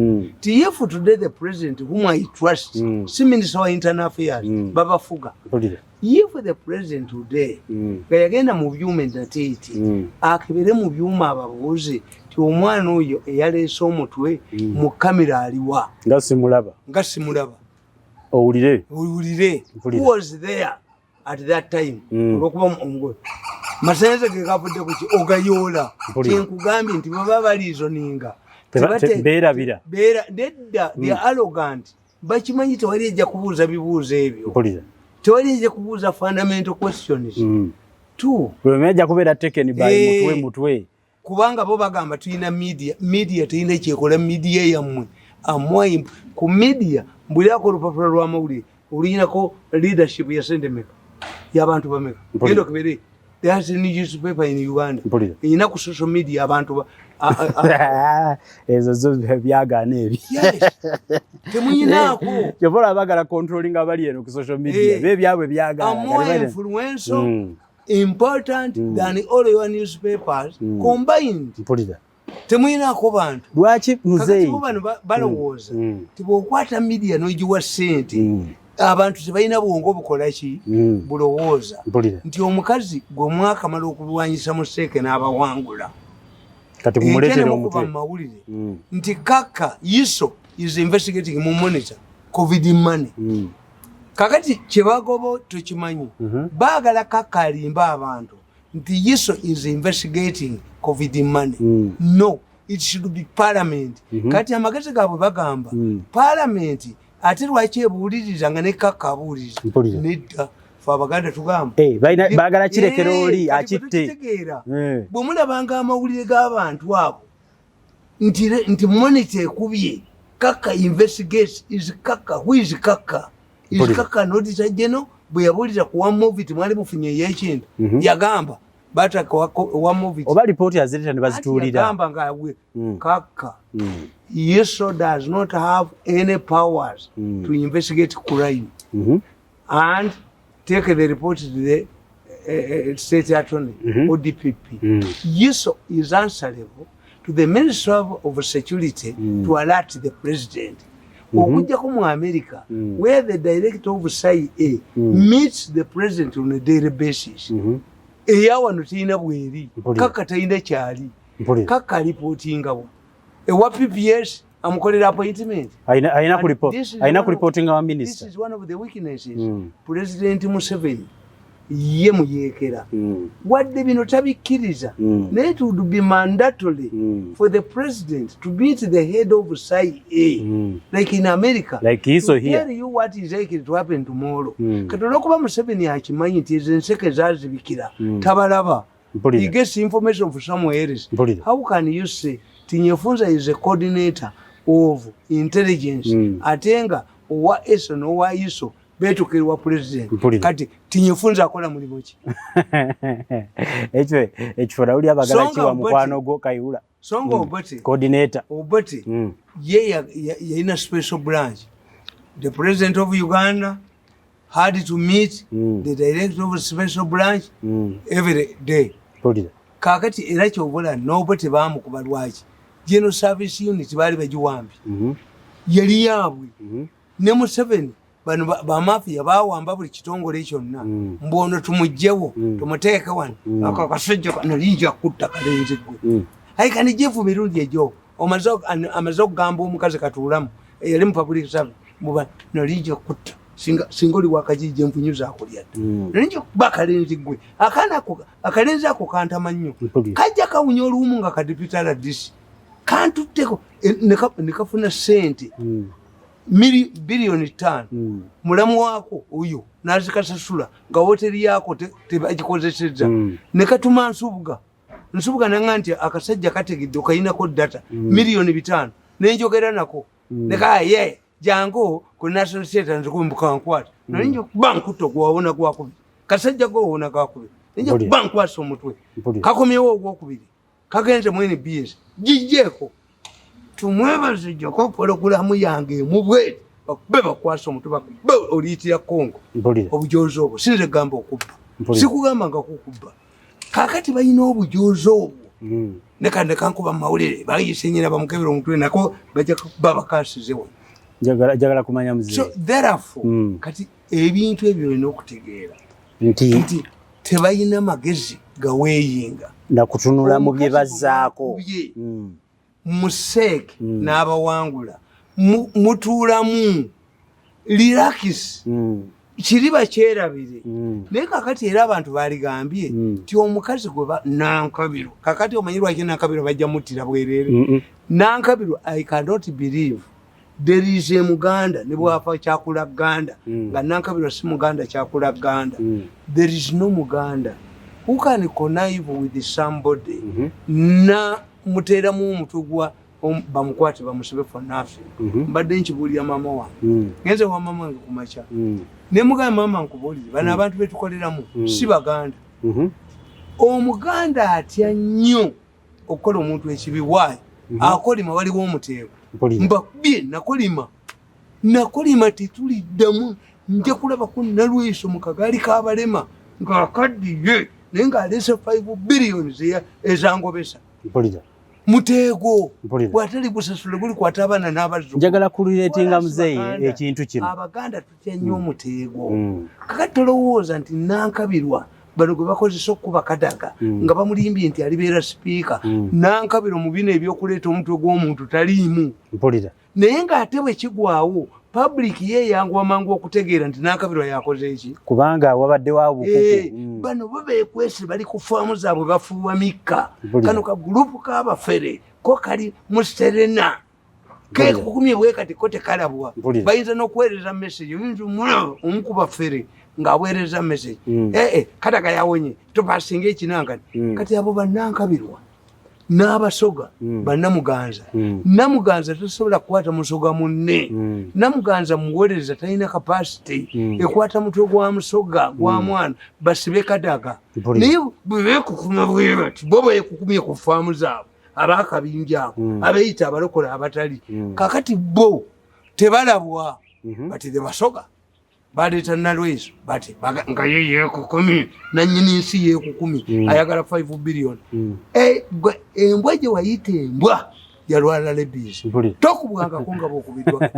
ti if today the president, whom I trust, si minister wa internal affairs, babafuga. If the president today nga yagenda mu byuma ennateeti, akebere mu byuma, ababuuze ti omwana oyo eyaleese omutwe mu kamera aliwa? Nga simulaba. Nga simulaba. Owulire. Owulire. Who was there at that time? Olwokuba omugole masanyalaze ge gavudde kuki ogayoola. Kyenkugambye nti baba baliizoninga. Beerabira. Nedda, the arrogant bakimanyi, tewali ejja kubuuza bibuuzo ebyo, tewali ejja kubuuza fundamental questions. Two, ajja kubeera taken by mutwe mutwe. Kubanga bo bagamba tulina media, media terina kyekola. Media yammwe amwayi ku media, mbulirako olupapula lw'amawulire oluyinako leadership ya sente meka, y'abantu bameka? Genda okebere, there's a newspaper in Uganda erina ku social media abantu. Ezo zo byagaana ebi. Temuyinaako. Kyova olaba bagala controlling abali eno ku social media. Be byabwe byagaana. More influential, important than all your newspapers combined. Mpulira. Temuyinaako bantu. Lwaki, muzeeyi? Bano balowooza ti bw'okwata media n'ogiwa ssente, abantu tebalina bwongo bukolaki, bulowooza. Nti omukazi gwe mwakamala okulwanyisa mu seeke n'abawangula, kati mumuleetere mukuba omutwe mu mawulire nti kaka ISO is investigating mu monitor COVID money. Kakati kyebagoba tokimanyi. Baagala kaka alimba abantu nti ISO is investigating COVID money. No, it should be parliament. Kati amagezi gaabwe bagamba parliament ate lwaki ebuuliriza nga ne kaka abuuliriza? Mpulira. Nedda, fe Abaganda tugamba Eh, baagala kirekera oli Eh, kati bwe akitte. tukitegeera, Eh. bwe mulabanga amawulire g'abantu abo nti monitor ekubye kaka investigates, is kaka, who is kaka? Is Mpulira. kaka an auditor general? Bwe yabuulira ku one movit, mwali mufunye ey'ekintu, yagamba bataka one movit. Oba lipooti azireeta ne bazituulira. Yagamba nga we kaka ISO does not have any powers to investigate crime and take the report to the state attorney or DPP. ISO is answerable to the Minister of Security to alert the president. Okujjako mu America, where the director of CIA meets the president on a daily basis. Eyawano terina bweri. Mpulira. Kaka talina kyali. Mpulira. Kaka alipootingawo ewa PPS amukolera appointment. Alina And this is alina one of- kulipootinga wa This minisita. is one of the weaknesses. President Museveni ye muyeekera. Wadde bino tabikkiriza, naye it would be mandatory for the president to meet the head of CIA, like in America, Like he to so here. tell you what is likely to happen tomorrow. Kati olwokuba Museveni akimanyi nti ezo enseke zazibikira, tabalaba. Mpulira. He gets information from somewhere else. Mpulira. How can you say Tinyefunza is a coordinator of intelligence, ate nga owa ESO n'owa ISO beetukirwa president? Mpulira. Kati Tinyefunza akola mulimu ki? Ekyo ekifo nawuli abagala Songa kiwa Obote. mukwano gwo Kayihura. Songa Obote, Coordinator. Obote ye yalina special branch. The president of Uganda had to meet the director of special branch every day. Mpulira. Kakati era kyobola n'Obote bamukuba lwaki? General Service Unit baali bagiwambye, yali yaabwe. Ne Museveni bano bamafiya bawamba buli kitongole kyonna. Mbu ono tumugjewo, tumuteeke wano. Ako akasajja kano linja kutta kalenzi gwe. Ayi kani Jeff Mirundi ejo amaze okugamba omukazi katuulamu eyali mu public service muba nalinja kutta singa oli wakajijja enfunyu zakulya dda. Nalinja kuba akalenzi gwe, akaana ako, akalenzi ako kantama nnyo. Mpulira. Kajja kawunya oluwumu nga kadeputy RDC kantutteko, ne kafuna sente 5 billion. Mulamu waako oyo nazikasasula nga woteri yaako tebagikozesezza. Ne katuma Nsubuga, Nsubuga nanga nti akasajja kategedde okayinako data, 5 miliyoni nenjogera nako. Neka ye jangu ku National Theatre nzikumbuka nkwata nalinja kuba nkutta gwawona gwakubi kasajja gowona gakubi. Nja kuba nkwasa omutwe. Kakomyewo ogwokubiri, kagenze mu NBS, gijjeeko. Tumwebaze jjako pologulamu yange emubwe, bakube bakwasa omutwe, bakube oliyitira Kongo. Obujozi obwo sinze gamba okubba, sikugamba nga kukubba. Kakati balina obujozi obwo. Neka nkankuba mu mawulire, bayise nyina bamukebera omutwe, nako bajja kuba bakasize wano. Njagala kumanya muzeeyi. So therefore, kati ebintu ebyo olina okutegeera nti tebalina magezi gaweeyinga nakutunula mu bye bazzaako. Museeke n'abawangula mutuulamu relax, kiriba kyerabire. Naye kakati era abantu baligambye nti omukazi gwe Nankabirwa, kakati omanyi lwaki Nankabirwa bajja muttira bwerere? Nankabirwa, I cannot believe there is a Muganda ne bwafa kyakula Ganda, nga Nankabirwa si Muganda kyakula Ganda. There is no Muganda who can connive with somebody na muteeramu omutwe gwa bamukwate bamusibe for nothing. Mbadde nkibuulira maama wange, ngenze wa maama wange kumakya, ne mugamba, "Maama, nkubuulire, bano abantu betukoleramu si Baganda." Omuganda atya nnyo okukola omuntu ekibi. Waayo akolima, waliwo omuteeko. Mbakubye nakolima, nakolima, tetuliddamu. Nja kulabako Nalweso mu kagaali k'abalema ng'akaddiye, naye ng'aleese 5 billions ezangobesa. Muteego bw'atali busasule gulikwata abaana n'abazzukulu. Njagala kulireetinga muzeeyi ekintu kino. Abaganda tutya nnyo omuteego. Kakati tolowooza nti Nankabirwa bano gwe bakozesa okukuba Kadaga nga bamulimbye nti alibeera sipiika. Nankabirwa mu bino ebyokuleeta omutwe gw'omuntu taliimu. Naye ng'ate bwe kigwawo, public yeeyanguwa mangu okutegeera nti Nankabirwa yakoze eki. Kubanga wabaddewo obukuku. Bano bo beekwese, bali ku faamu zaabwe, bafuuwa mikka. Kano ka gurupu k'abafere ko kali mu Serena, kekukumye bwe kati ko tekalabwa. Bayinza n'okuweereza message, oyinza omulaba omu ku bafere ng'aweereza message, ee, Kadaga yawonye, topasinga ekinankani. Kati abo bannankabirwa n'Abasoga, bannamuganza. Namuganza tasobola kukwata Musoga munne. Namuganza muwolereza, talina capacity ekwata mutwe gwa Musoga gwa mwana basibe Kadaga. Naye bwe beekukuma bwe bati, bo beekukumye ku faamu zaabwe, abakabinja ako abeeyita abalokola abatali. Kakati bo tebalabwa. Bati the Basoga baleeta Nalweso bati nga ye yeekukumye, nanyini nsi yeekukumye, ayagala 5 billion. Embwa gye wayita embwa yalwala rabies. Tokubwangako nga bwokubiddwa,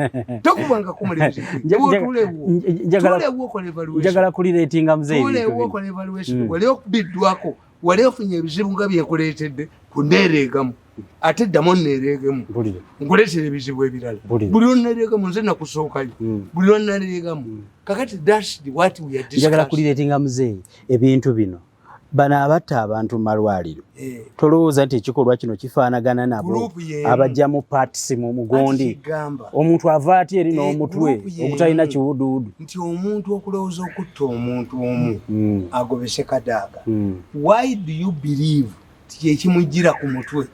tokubwangako mulenzi. Tulewo okola evaluation. Njagala kulireetinga muzeeyi. Tulewo okola evaluation. Wali okubiddwako, wali ofunye ebizibu nga byenkuleetedde kuneereegamu, ate ddamu onneereegemu, nkuleetera ebizibu ebirala. Buli lwonneereegamu nze nakusookayo, buli lwonneereegamu. Kakati that's what we are Njagala kulireetinga muzeeyi ebintu bino. Bano abatta abantu mu malwaliro, tolowooza nti ekikolwa kino kifaanagana nabo abajjamu parts mu mugondi? Omuntu ava ati eri n'omutwe ogutalina kiwuduwudu. Nti omuntu okulowooza okutta omuntu omu agobese Kadaaga, why do you believe ti kyekimujjira ku mutwe?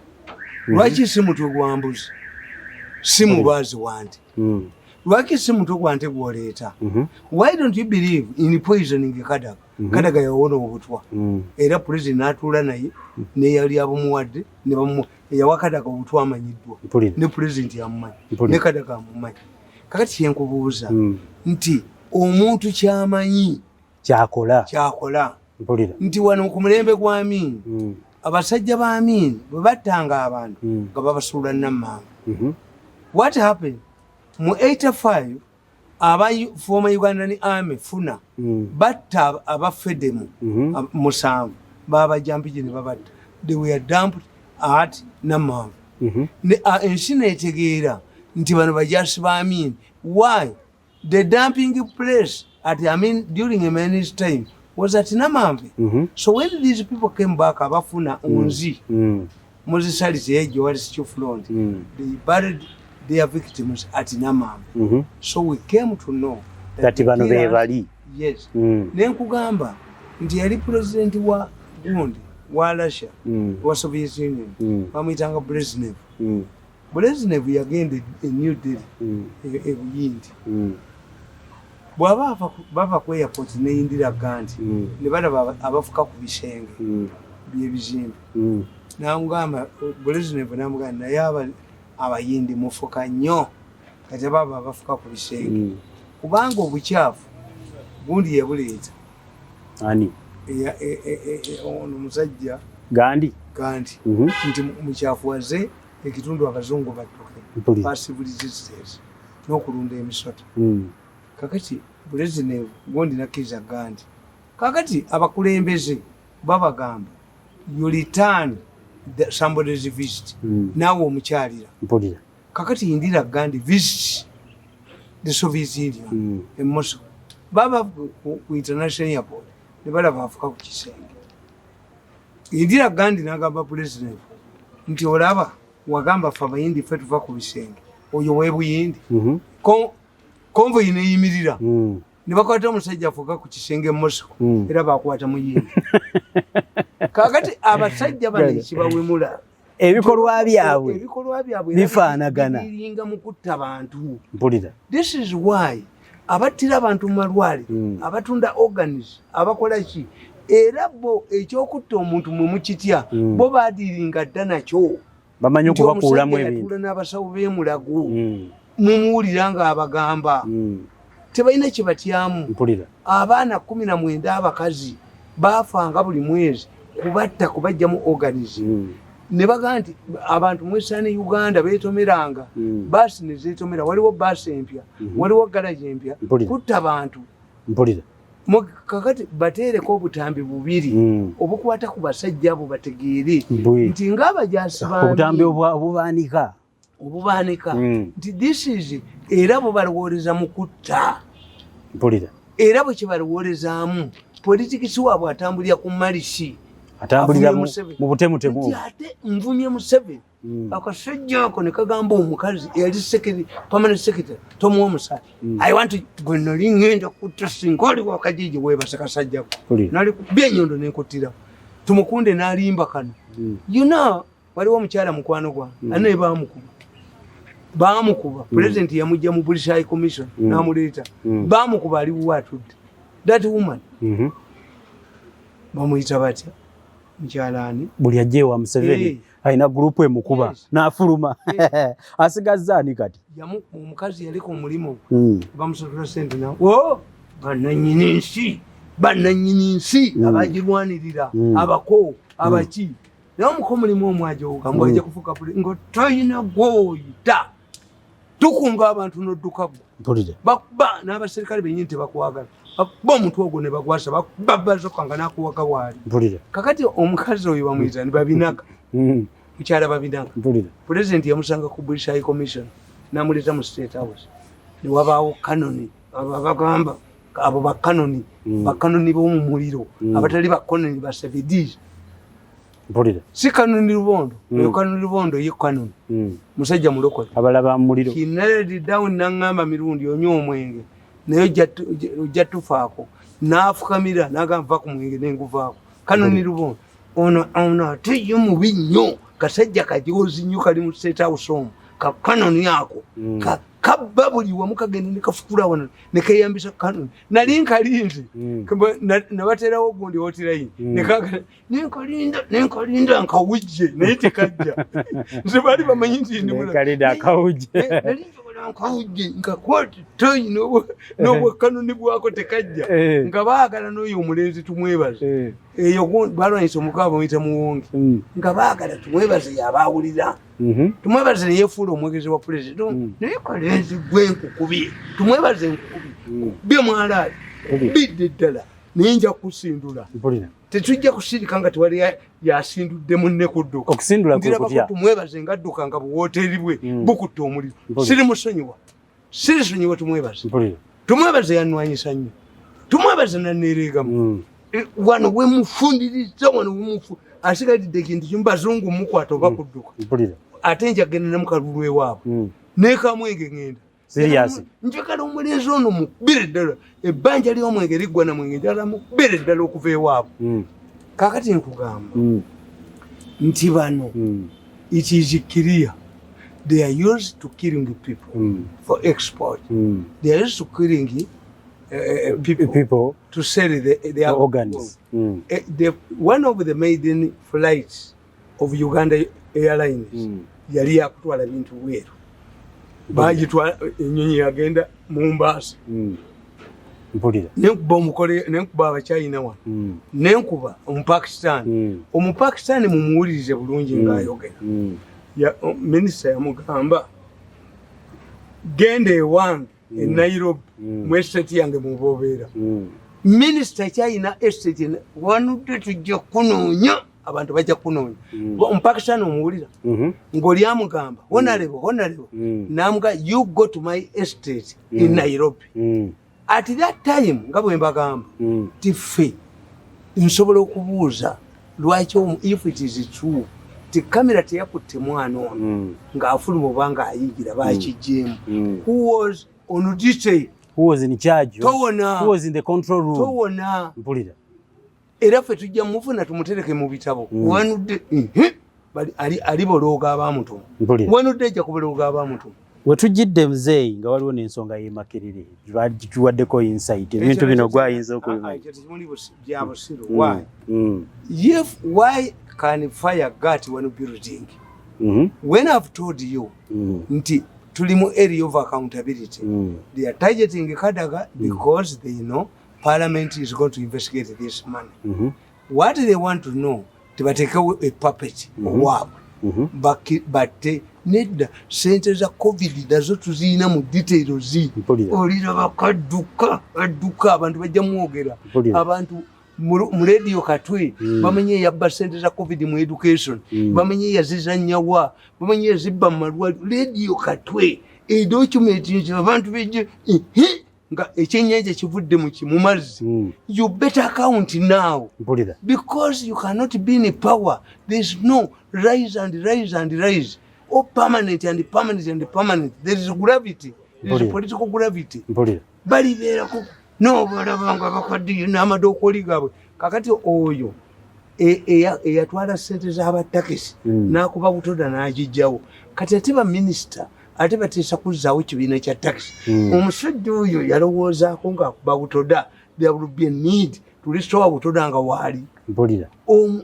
Lwaki si mutwe gwa mbuzi, si mubaazi wante? Lwaki si mutwe gwa nte gwoleeta? Why don't you believe in poisoning Kadaga? Kadaga yawona obutwa, era president n'atuula naye neyali abumuwadde, eyawa Kadaga obutwa amanyiddwa, ne president amumanyi, ne Kadaga amumanyi. Kakati kyenkubuuza nti omuntu kyamanyi kyakola. Kyakola. Nti wano ku mulembe gwa Amini, abasajja ba Amini bwe battanga abantu nga babasuula Nammanga. What happened mu 85, aba former Ugandan Army funa batta abafedemu musanvu, babajja Mpigi ne babatta. They were dumped at Namanve. Ensi netegeera nti bano bajasi ba Amin. Why the dumping place at Amin during Amin's time was at Namanve? So when these people came back, abafuna unzi muzisalize ejo wali sicho front, they buried their victims at Namanve. So we came to know that bano be bali. Yes. Nenkugamba nti yali president wa gundi wa Russia, wa Soviet Union, bamuyitanga Brezhnev. Brezhnev yagenda e New Delhi, e Buyindi. Bw'aba bava ku airport ne Indira Gandhi, ne balaba abafuka ku bisenge byebizimbe, namugamba Brezhnev, namugamba, naye Abayindi mufuka nnyo. Kati baba abafuka ku bisenge, kubanga obukyafu gundi yabuleeta. Ani? Ono musajja. Gandi. Gandi. Nti mukyafuwaze ekitundu, abazungu badduke. Passive resistance n'okulunda emisota. Kakati Brezhnev gundi nakkiriza Gandi. Kakati abakulembeze babagamba, you return somebody's visit. Naawe omukyalira. Kakati Indira Gandhi visit the Soviet Union, e Moscow. Baba ku international airport ne balaba afuka ku kisenge. Indira Gandhi n'agamba President nti, olaba wagamba ffe Abayindi ffe tuva ku bisenge, oyo webuyindi. Convoy neyimirira, ne bakwata omusajja afuka ku kisenge e Moscow. Era bakwata Muyindi. Kakati abasajja bano ekibawemula, ebikolwa byabwe ebikolwa byabwe bifaanagana. Biringa mu kutta bantu. Mpulira. This is why abattira abantu mu malwaliro, abatunda organs, abakola ki, era bo ekyokutta omuntu mwe mukitya, bo badiringa dda nakyo. Bamanyi Nti okubakuulamu omusajja ebintu. yatuula n'abasawo b'emulago, mumuwulira ng'abagamba, tebalina kye batyamu. Abaana 19 abakazi baafanga buli mwezi kubatta, kubajjamu organs. Ne bagamba nti abantu mwesane Uganda beetomeranga, baasi nezeetomera. Waliwo baasi empya, waliwo garagi empya, kutta bantu. Kakati bateereko obutambi bubiri obukwata ku basajja abo, bategeere nti ng'abajaasi Obutambi obubaanika. Obubaanika, nti this is, era bubalowooleza mu kutta. Era bwe kibalowolezaamu, politics waabwe atambulira ku malisi. Atambulira Avumye Museveni. mu butemutemu. Nti ate nvumye Museveni. Akasajja ako ne kagamba omukazi eyali permanent secretary, tomuwa omusala. I want to, gwe nali ŋŋenda kutta singa oli wakajiji weebase kasajjako. Nali kubya enyondo nenkuttirawo. Tumukunde n'alimba kano. Waliwo omukyala mukwano gwange, ate bamukuba, bamukuba. President yamujja mu British High Commission, n'amuleeta. Bamukuba, ali wuwe atudde. That woman, bamuyita batya, mukyala ani? Buli ajja ewa Museveni alina gurupu emukuba, n'afuluma. Asigazza ani kati? Omukazi yaleka omulimu, bamusasula sente na o bannanyini nsi, bannanyini nsi, abagirwanirira, abako abaki. Naye omuko mulimu omwajoga mbw ajja kufuka nga toyina gwoyita, tukunga abantu nodduka gwe. Bakuba n'abaserikale benyini tebakwagala, bakuba omutwe ogwo ne bagwasa, bakuba bazoka nga nakuwaga waali. Kakati omukazi oyo bamuyita ni Babinaka. Mukyala Babinaka. Pulezidenti yamusanga ku British High Commission, namuleeta mu State House, newabaawo kanoni. Abo abagamba abo bakanoni, bakanoni b'omu muliro, abatali bakanoni ba sevidis. Si Kanoni Lubondo. Oyo Kanoni Lubondo ye kanoni musajja mulokole. Abalaba mu muliro. He knelt down naŋŋamba, mirundi onywa omwenge naye ojja tufaako. N'afukamira n'agamba, va ku mwenge, nenguvaako. Kanoni Lubondo ono, ono ate ye mubi nnyo, kasajja kajozi nnyo, kali mu State House omwo. Kakanoni ako kabba buli wamu, kagenda ne kafukula wano ne keyambisa kanoni. Nali nkalinze, nabateerawo gundi hotline, nenkalinda, nenkalinda nkawujje, naye tekajja. Nze baali bamanyi nti ndi mulalu. Nekalinda akawujje. Nali njagala nkawujje nkakwate toyi n'obwakanoni bwako, tekajja. Nga baagala n'oyo omulenzi Tumwebaze. Eyo balwanyisa omukaaba, bamuyita Muwonge. Nga baagala Tumwebaze yabaawulira. Tumwebaze neyefuula omwogezi wa pulezidenti. Naye kalenzi gwe nkukubye, Tumwebaze, nkukubye, bye mwalaali bidde ddala, naye nja kukusindula. Tetujja kusirika nga tewali yasindudde munne kudduka. Okusindula kwe Ndirabako kutya? Tumwebaze nga adduka nga buwooteeri bwe bukutta omuliro. Sirimusonyiwa, sirisonyiwa Tumwebaze. Tumwebaze yanwanyisa nnyo. Tumwebaze naneereegamu. Wano wemufundiriza, wano wemufu asigalidde ekintu kimu, bazungu mukwata oba kudduka. Ate njagenda ne mukalulu ewaabwe, nekamwenge ngenda. Serious? Njagala omulenzi ono mukubire ddala ebbanja ly'omwenge liggwa na mwenge, njagala mukubire ddala okuva ewaabwe. Kakati nkugamba nti bano, it is clear they are used to killing people for export. They are used to killing. people, people to sell their organs. One of the maiden flights of Uganda Airlines yali yakutwala bintu bweru, bagitwala ennyonyi yagenda Mombasa. Mpulira. Nenkuba omukole, nenkuba Abachina wano, nenkuba Omupakistan. Omupakistan mumuwulirize bulungi ng'ayogera. Minisita yamugamba, genda ewange e Nairobi, mu estate yange mubobeera. Minisita kyayina estate wanudde, tujja kunoonya, abantu bajja kunoonya. Omupakistan omuwulira ng'oli amugamba, "Honorable, honorable," namuga, "You go to my estate in Nairobi." At that time, nga bwe mbagamba, ti ffe nsobola okubuuza lwaki if it is true ti kamera teyakutte mwana ono ng'afuluma oba ng'ayigira, bakigjeemu, who was on duty? Who was in charge? Towona. Who was in the control room? Towona. Mpulira. Era ffe tujja mufuna tumutereke mu bitabo. Wanudde ali bolooga abamutumu. Mpulira. Wanudde ejja kubolooga abamutumu. Wetujjidde muzeeyi, nga waliwo n'ensonga y'e Makerere tuwaddeko insight, ebintu bino gwayinza okubimanya. Ekyo tekimuli bya busiru. Why? If why can fire gut one building when I've told you nti tuli mu area of accountability? They are targeting Kadaga because they know parliament is going to investigate this money. What they want to know, tebatekewo a puppet owaabwe. Batte nedda, sente za COVID nazo tuziyina mu details. Mpulira. Oliraba kadduka adduka, abantu bajja mwogera. Mpulira. Abantu mu Radio Katwe bamenye eyabba sente za COVID mu education, bamenye eyazizanyawa, bamenye ezibba mu malwaliro. Radio Katwe edocument nti abantu bejje nga ekyennyanja kivudde mu mazzi. You better count now. Mpulira. Because you cannot be in power. There is no rise and rise and rise or permanent and permanent and permanent. There is gravity. There is Mpulira. political gravity. Mpulira. Balibeerako nobalaba nga bakaddiye n'amadookoli gaabwe. Kakati oyo eyatwala sente z'abatakisi n'akuba butoda n'agijjawo, kati ate baminisita ate bateesa kuzzaawo kibiina kya takisi. Omusajja oyo yalowoozaako ng'akuba butoda there will be a need to restore butoda nga waali. Mpulira.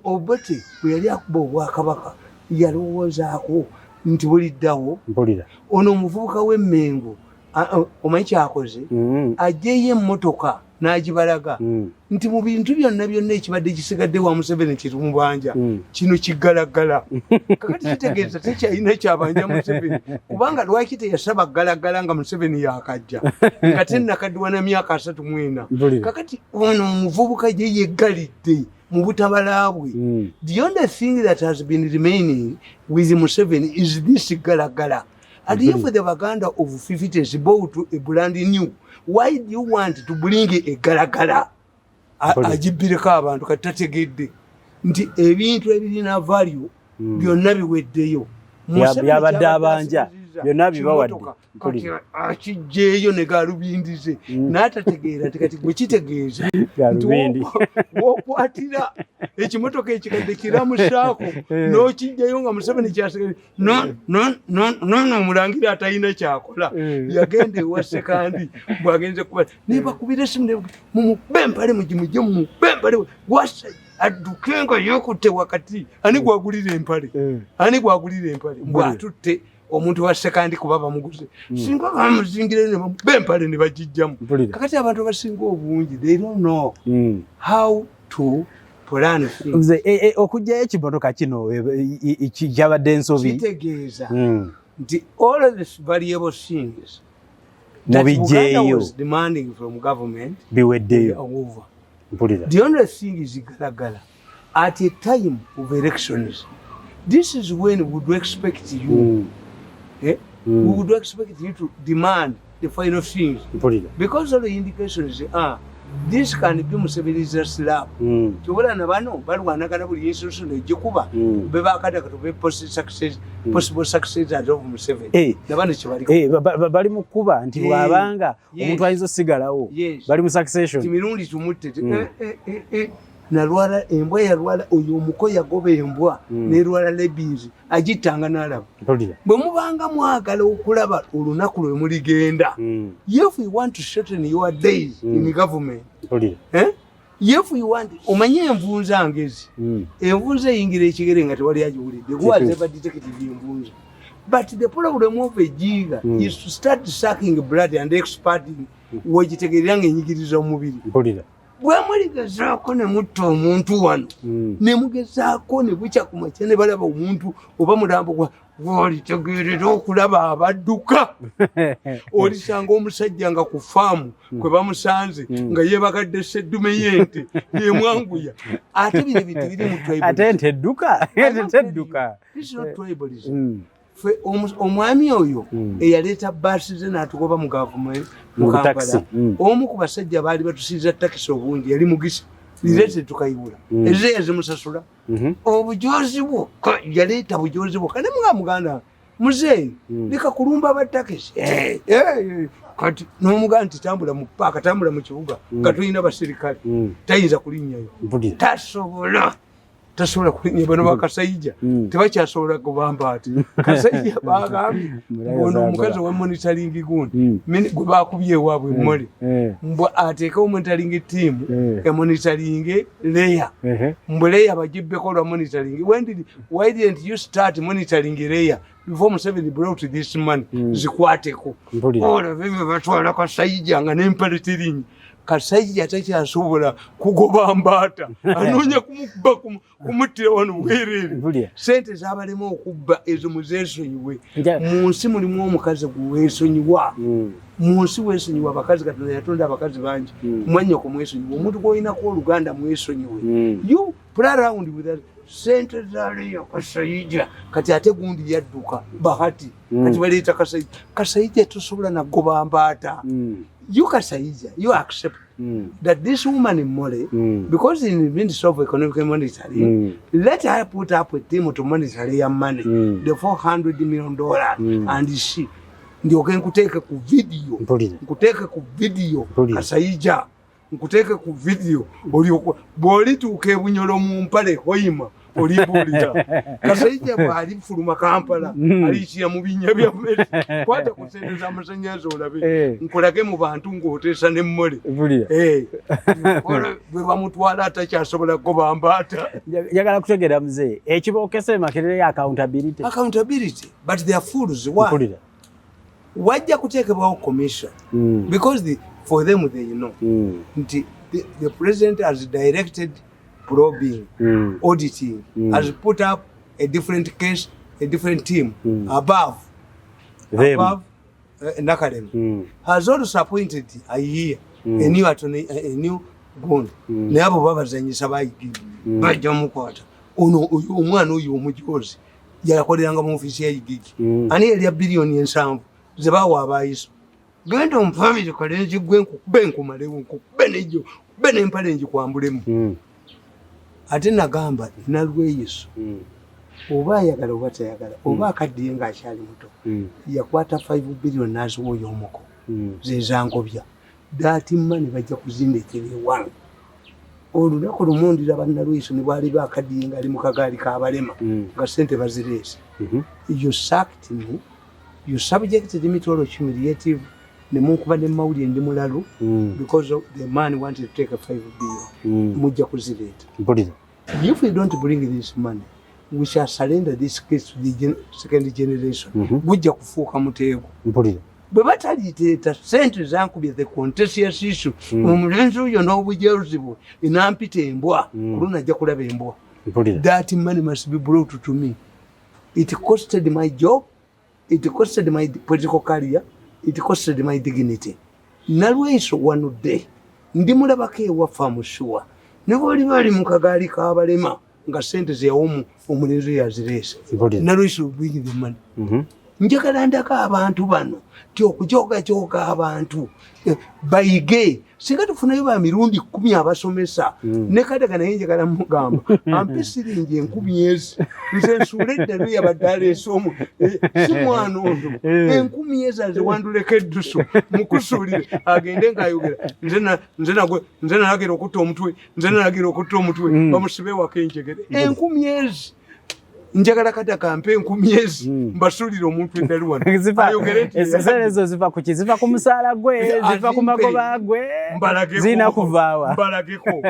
Obote bwe yali akuba obwakabaka yalowoozaako nti buliddawo. Mpulira. Ono omuvubuka w'emmengo omanyi kyakoze? Aggyeyo emmotoka n'agibalaga nti mu bintu byonna byonna ekibadde kisigadde wa Museveni kitumubanja, kino kigalagala. Kakati kitegeeza tekyalina kyabanja Museveni, kubanga lwaki teyasaba galagala nga Museveni yakajja nga tennakaddiwa na myaka 34? Mpulira. Kakati ono omuvubuka gye yeggalidde mu butabala bwe. The only thing that has been remaining with Museveni is this galagala. And if the Baganda of 50s bought a brand new, why do you want to bring a galagala? Mpulira. Agibbireko abantu. Kati tategedde nti ebintu ebirina value byonna biweddeyo. Museveni Byabadde kyabadde abanja, asibiriza byonna bibawadde. kimotoka, Mpulira. kati akijjeeyo ne galubindize n'atategeera nti kati gwe kitegeeza nti Galubindi. Wokwatira ekimotoka ekikadde kiramusaako n'okijjayo nga Museveni kyasigadde nono omulangira atalina kyakola. Yagenda ewa Sekandi bwagenze kuba nebakubira esimu mumukube empale mugimugye, mumukube empale wasa adduke nga yekutte wakati. Ani gwagulira empale? Ani gwagulira empale? Bwatutte omuntu wa Sekandi kuba bamuguze, singa bamuzingira ne bamukuba empale ne bagijjamu. Mpulira. Kakati abantu abasinga obungi they don't know how to plan things. Nze okuggyayo ekimotoka kino kyabadde ensobi. Kitegeeza nti all of these valuable things that Uganda Mubijjeeyo. was demanding from government Biweddeyo. are over. Mpulira. The only thing is galagala. At a time of elections, this is when we would expect you, eh? We would expect you to demand the final things. Mpulira. Because all the indications are this can be Museveni's slap. Kyobola na bano balwanagana buli institution egikuba bebakadaka tube possible successors of Museveni. Na bano kyebaliko. Bali mu kkuba nti bw'abanga omuntu ayinza osigalawo, bali mu succession. Ti mirundi tumutte. Nalwala embwa, yalwala oyo omuko yagoba embwa nerwala rabies, agittanga n'alaba. Bwe mubanga mwagala okulaba olunaku lwe muligenda, if you want to shorten your days in government, eh? If you want, omanye envunza ngezi, envunza eyingira ekigere nga tewali agiwulidde. Who has ever detected envunza? But the problem of a jigger is to start sucking blood and expanding, wegitegerera nga enyigiriza omubiri. Bwe muligezaako ne mutta omuntu wano, ne mugezaako ne bukya ku makya ne balaba omuntu oba mulambo gwa, walitegeerera okulaba abadduka. Olisanga omusajja nga ku faamu kwe bamusanze nga yeebagadde seddume y'ente yemwanguya. Ate bino ebintu biri mu tribalism. Ate ente edduka? Ente tedduka. This is not tribalism. Ffe omwami oyo eyaleeta baasi ze n'atugoba mu gavumenti mu Mu taxi. Kampala, omu ku basajja baali batusiiza takisi obungi yali Mugisa lireete Tukayibula, ezize yazimusasula. Obujozi bwokka, yaleeta bujozi bwokka. Ne muga muganda muzeeyi, leka kulumba batakisi. Eh, eh, kati n'omugamba nti tambula mu paaka, tambula mu kibuga nga tulina basirikale, tayinza kulinnyayo. Tasobola, tasobola kulinnya. Bano bakasayija tebakyasobola kubamba ati Kasayija bagambye Mulayo ono omukazi zakola. owa monitoring gundi, gwe bakubye ewaabwe mmole, mbw ateekewo monitoring team emonitoringe leya, mbu leya bagibbeko lwa monitoring. Why didn't you start monitoring leya before Museveni brought this money? Zikwateko. Olaba ebyo batwala Kasayija nga nempale terinnya. Kasayija takyasobola kugoba mbaata, anoonya kumukuba kumuttira wano bwereere. Sente zabalema okubba ezo muzeesonyiwe. Mu nsi mulimu omukazi gweweesonyiwa. Mu nsi weesonyiwa abakazi. Katonda yatonda abakazi bangi. Mwannyoko mwesonyiwe, omuntu gw'olinako oluganda mwesonyiwe. You play around with that. Sente zaleyo Kasayija, kati ate gundi yadduka Bahati. Kati baleeta Kasayija. Kasayija tosobola nagoba mbaata. You Kasayija, you accept that this woman Mole, because in the Ministry of Economic Monitoring, let her put up a team to monitor their money, the $400 million, and she ndyoke nkuteeke ku video. Nkuteeke ku video. Kasayija, nkuteeke ku video. Olyoke bw'olituuka ebunyolo mu mpale hoima olimbuulira. Kasayija bw'alifuluma Kampala, aliyitira mu binnya bya mmere. Kwata ku sente z'amasannyalaze olabe. Nkulage mu bantu ng'oteesa n'emmole. Eh, bwe bamutwala atakyasobola kugoba mbaata. Njagala kutegeera muzeeyi, ekibookesa Makerere ya accountability. Accountability, but they are fools. Why? Wajja kuteekebwawo commission, because for them, they know nti the president has directed probing, auditing, has put up a different case, a different team above Them. above Nakalema, has also appointed a year, a new attorney, a new gundi. Naye abo babazanyisa bayigiri, bajja mukwata ono oyo omwana oyo omujozi yakoleranga mu ofiisi ya Igigi. Ani yalya 7 biliyoni zebawa abayiso? Genda omufamire kalenzi gwe, nkukube nkumalewo, nkukube nejo kube nempale ngikwambulemu. Ate nagamba Nalweyiso, oba ayagala oba tayagala, oba akaddiye ng'akyali muto, yakwata 5 biliyoni n'aziwa oyo omuko, zezangobya. That money bajja kuzindeetera ewange olunaku lumu. Ndiraba Nalweyiso ne bwaliba akaddiye ng'ali mu kagaali k'abalema, nga sente bazireese. You sacked me, you subjected me to all humiliative, ne munkuba ne mawulire ndi mulalu, because of the man wanted to take a 5 billion. Mujja kuzireeta. If we don't bring this money, we shall surrender this case to the second generation. Gujja kufuuka muteego. Bwe bataliteeta sente zankubye, the contentious issue, omulenzi oyo n'obujeruzi bwe enampita embwa, kuluna ajja kulaba embwa. That money must be brought to me. It costed my job, it costed my political career, it costed my dignity. Nalweyiso wanudde ndimulabako ewaffe amusuwa ne bwoliba ali mu kagaali k'abalema nga sente zeyawomu omulenzi oyo azireese. Nalweyiso will bring the money. Njagala ndako abantu bano ti okujogajooga abantu bayige. Singa tufunayo ba mirundi 10 abasomesa, ne Kadaga naye njagala mugamba ampe siringi 10 ezi, nze nsuule eddalu yabadde aleese omu, si mwana ono, 10 ezi aziwanduleko eddusu mukusuulire agende ng'ayogera nze nalagira okutta omutwe, nze nalagira okutta omutwe, bamusibe waka enjegere. 10 ezi njagala Kadaga ampe 10 ezi mbasuulire omuntu eddalu wano. Ayogere nti Esente ezo ziva ku ki? Ziva ku musaala gwe, ziva ku magoba gwe, Mbalageko. zirina kuvaawa. Mbalageko.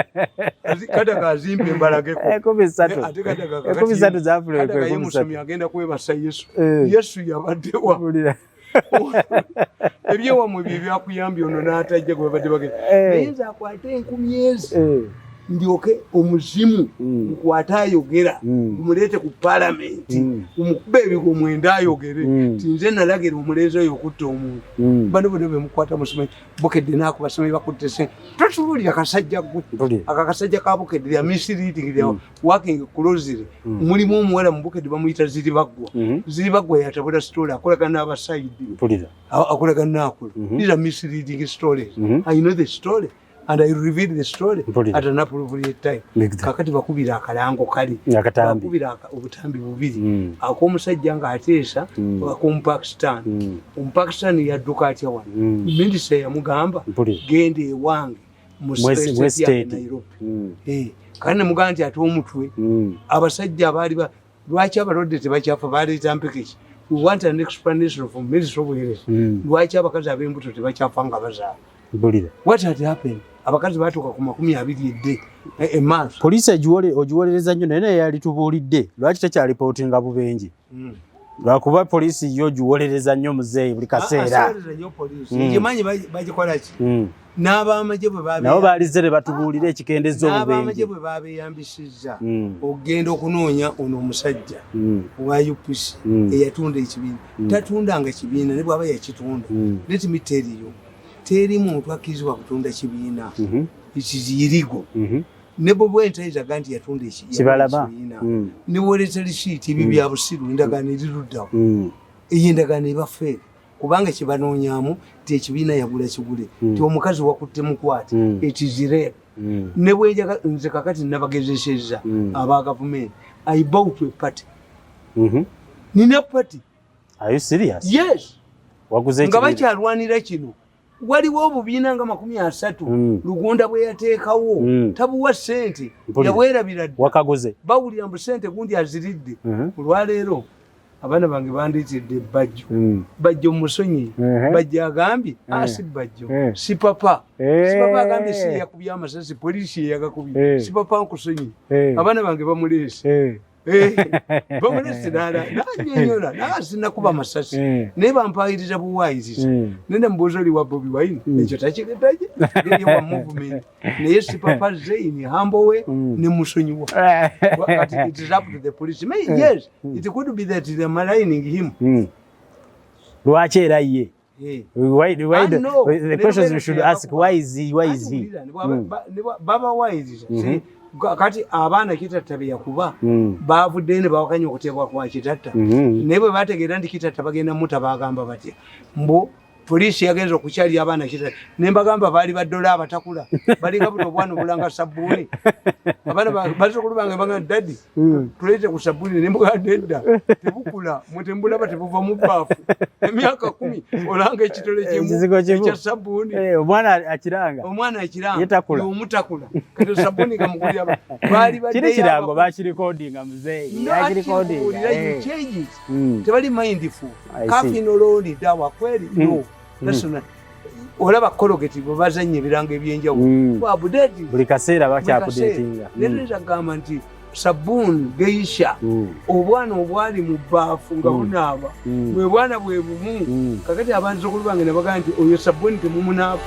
Kadaga azimpe mbalageko. 30. Ate Kadaga Enkumi ssatu zaafula Kadaga ye enkumi musomi ssatu. agenda kwebasa Yesu. Eh. Yesu yabaddewa. Mpulira. Ebyewammwe bye byakuyambye ono n'atajja gwe babadde bagenda. Eh. Naye nze akwate 10 ezi. Eh. Ndyoke omuzimu nkwate ayogera, gumuleete ku paalamenti, gumukube ebigo 9 ayogere ti nze nalagira omulenzi oyo okutta omuntu. Bano bonna bemukwata musome Bukedde naaku basome bakutte sente, totubuulira kasajja gwe. Mpulira. Aka kasajja ka Bukedde ya misleading, they are working closely. Mulimu omuwala mu Bukedde bamuyita Ziribaggwa. Ziribaggwa yatabula story, akolagana n'abasaidi. Mpulira. Akolagana n'akola. These are misleading stories. I know the story and I reveal the story Mpulira. at an appropriate time. Exactly. Kakati bakubira akalango kali. Akatambi. Bakubira obutambi bubiri. Mm. Ak'omusajja ng'ateesa, ak'Omupakistan. Omupakistan yadduka atya wano? Minisita yamugamba, Mpulira. genda ewange mu state Mwe ya state. Nairobi. Mm. Kandi nemugamba nti ate omutwe, abasajja abaali lwaki abalwadde tebakyafa, baleeta mpekeki? We want an explanation from Ministry of Health. Lwaki abakazi ab'embuto tebakyafa nga bazaala? Mpulira. What had happened? Abakazi batuuka ku 20 edde emaaso. Poliisi ogiwolereza nnyo, naye naye yali tubuulidde lwaki tekyalipootinga bubenje? Lwakuba poliisi yo ogiwolereza nnyo muzeeyi buli kaseera. Aseereza nnyo poliisi. Ngimanyi bagikola ki? N'abamagye bwe Nabo baalize ne batubuulira ekikendeza n'abamagye obubenje. bwe babeyambisizza Mm. okugenda okunoonya ono omusajja Mm. owa UPC eyatunda ekibiina. Tatundanga kibiina, ne bwaba yakitunda, let me tell you, teri muntu akkirizibwa kutunda kibiina. It is illegal. Ne bwe bwentayizaga nti yatunda Kibalama. ekibiina, Mm. ne bwoleeta risiiti, ebyo bya busiru, endagaano eriruddawo. Mm. Eyo endagaano eba fake, kubanga kyebanoonyaamu ti ekibiina yagula kigule, ti omukazi wakutte mukwate. Mm. It is rape. Mm. Ne bwenjaga nze kakati nabagezesezza Mm. aba gavumenti, I bought a party. Mhm. Nina party. Are you serious? Yes. Waguze Nga ekibiina? bakyalwanira kino, waliwo obubiina nga 30 Lugunda bwe yateekawo. Tabuwa sente. Mpulira. Yabwerabira dda. Wakaguze? Bawulira mbu sente gundi aziridde. Mhm. Olwaleero abaana bange bandeetedde Bajjo. Mm. Bajjo musonyi. Mhm. Bajjo agambye, Eh. si Bajjo, Eh. si papa, Eh. si papa agambye si yakubye amasasi, poliisi yeyagakubye. Eh. Si papa, nkusonyi. Eh. Abaana bange bamuleese. Eh. Bamuleese nanyonyola naa sinakuba amasasi, Eh. naye bampayiriza buwayiriza. Mm. Nenda mubuuza, oli wa Bobi Wine? Mm. Ekyo takigetaje wa movement, naye si papa zeini hambowe ne musonyiwa. But it is up to the police. May, yes, it could be that they are maligning him. Lwaki era ye? Eh. Why Ah, no. the questions we should ask, why is he, why is he? Ati wulira, babawayiriza. Mhm. Kati abaana Kitatta be yakuba Mm. bavuddeyo ne bawakanya okuteebwa kwa Kitatta. Mhm. Naye bwe bategeera nti Kitatta bagenda muta, bagamba batya? Mbu poliisi yagenza okukyalira abaana Kitatta, ne mbagamba baali baddola abatakula, balinga buno obwana obulanga sabbuuni. Abaana bazzukulu bange bagamba, "Daddy, Mm. tuleete ku sabbuuni." Ne mbugamba, "Nedda, tebukula, mwe tembulaba, tebuva mu bbaafu emyaka 10, olanga ekitole kimu Ekizigo kimu. ekya sabbuuni." Eh, omwana akiranga. Omwana akiranga. Ye takula. Omutakula kati sabbuuni kamugulira baali Kiri baddeyo kirango bakirikodinga muzeeyi. No, Yakirikodinga. actually, you change it. Mm. Tebali mindful. I see. Kafinoloni dawa kweli? Mm. No, that's not. Olaba Colgate bwe bazannya ebirango ebyenjawulo. Mm. Update. Buli kaseera bakyakudetinga. Nereeza kugamba nti sabbuuni geisha, Mm. obwana obwali mu bbaafu nga Mm. bunaaba, Mm. bwe bwana bwe bumu. Mm. Kakati abanzukulu bange ne bagamba nti oyo sabbuuni temumunaaba.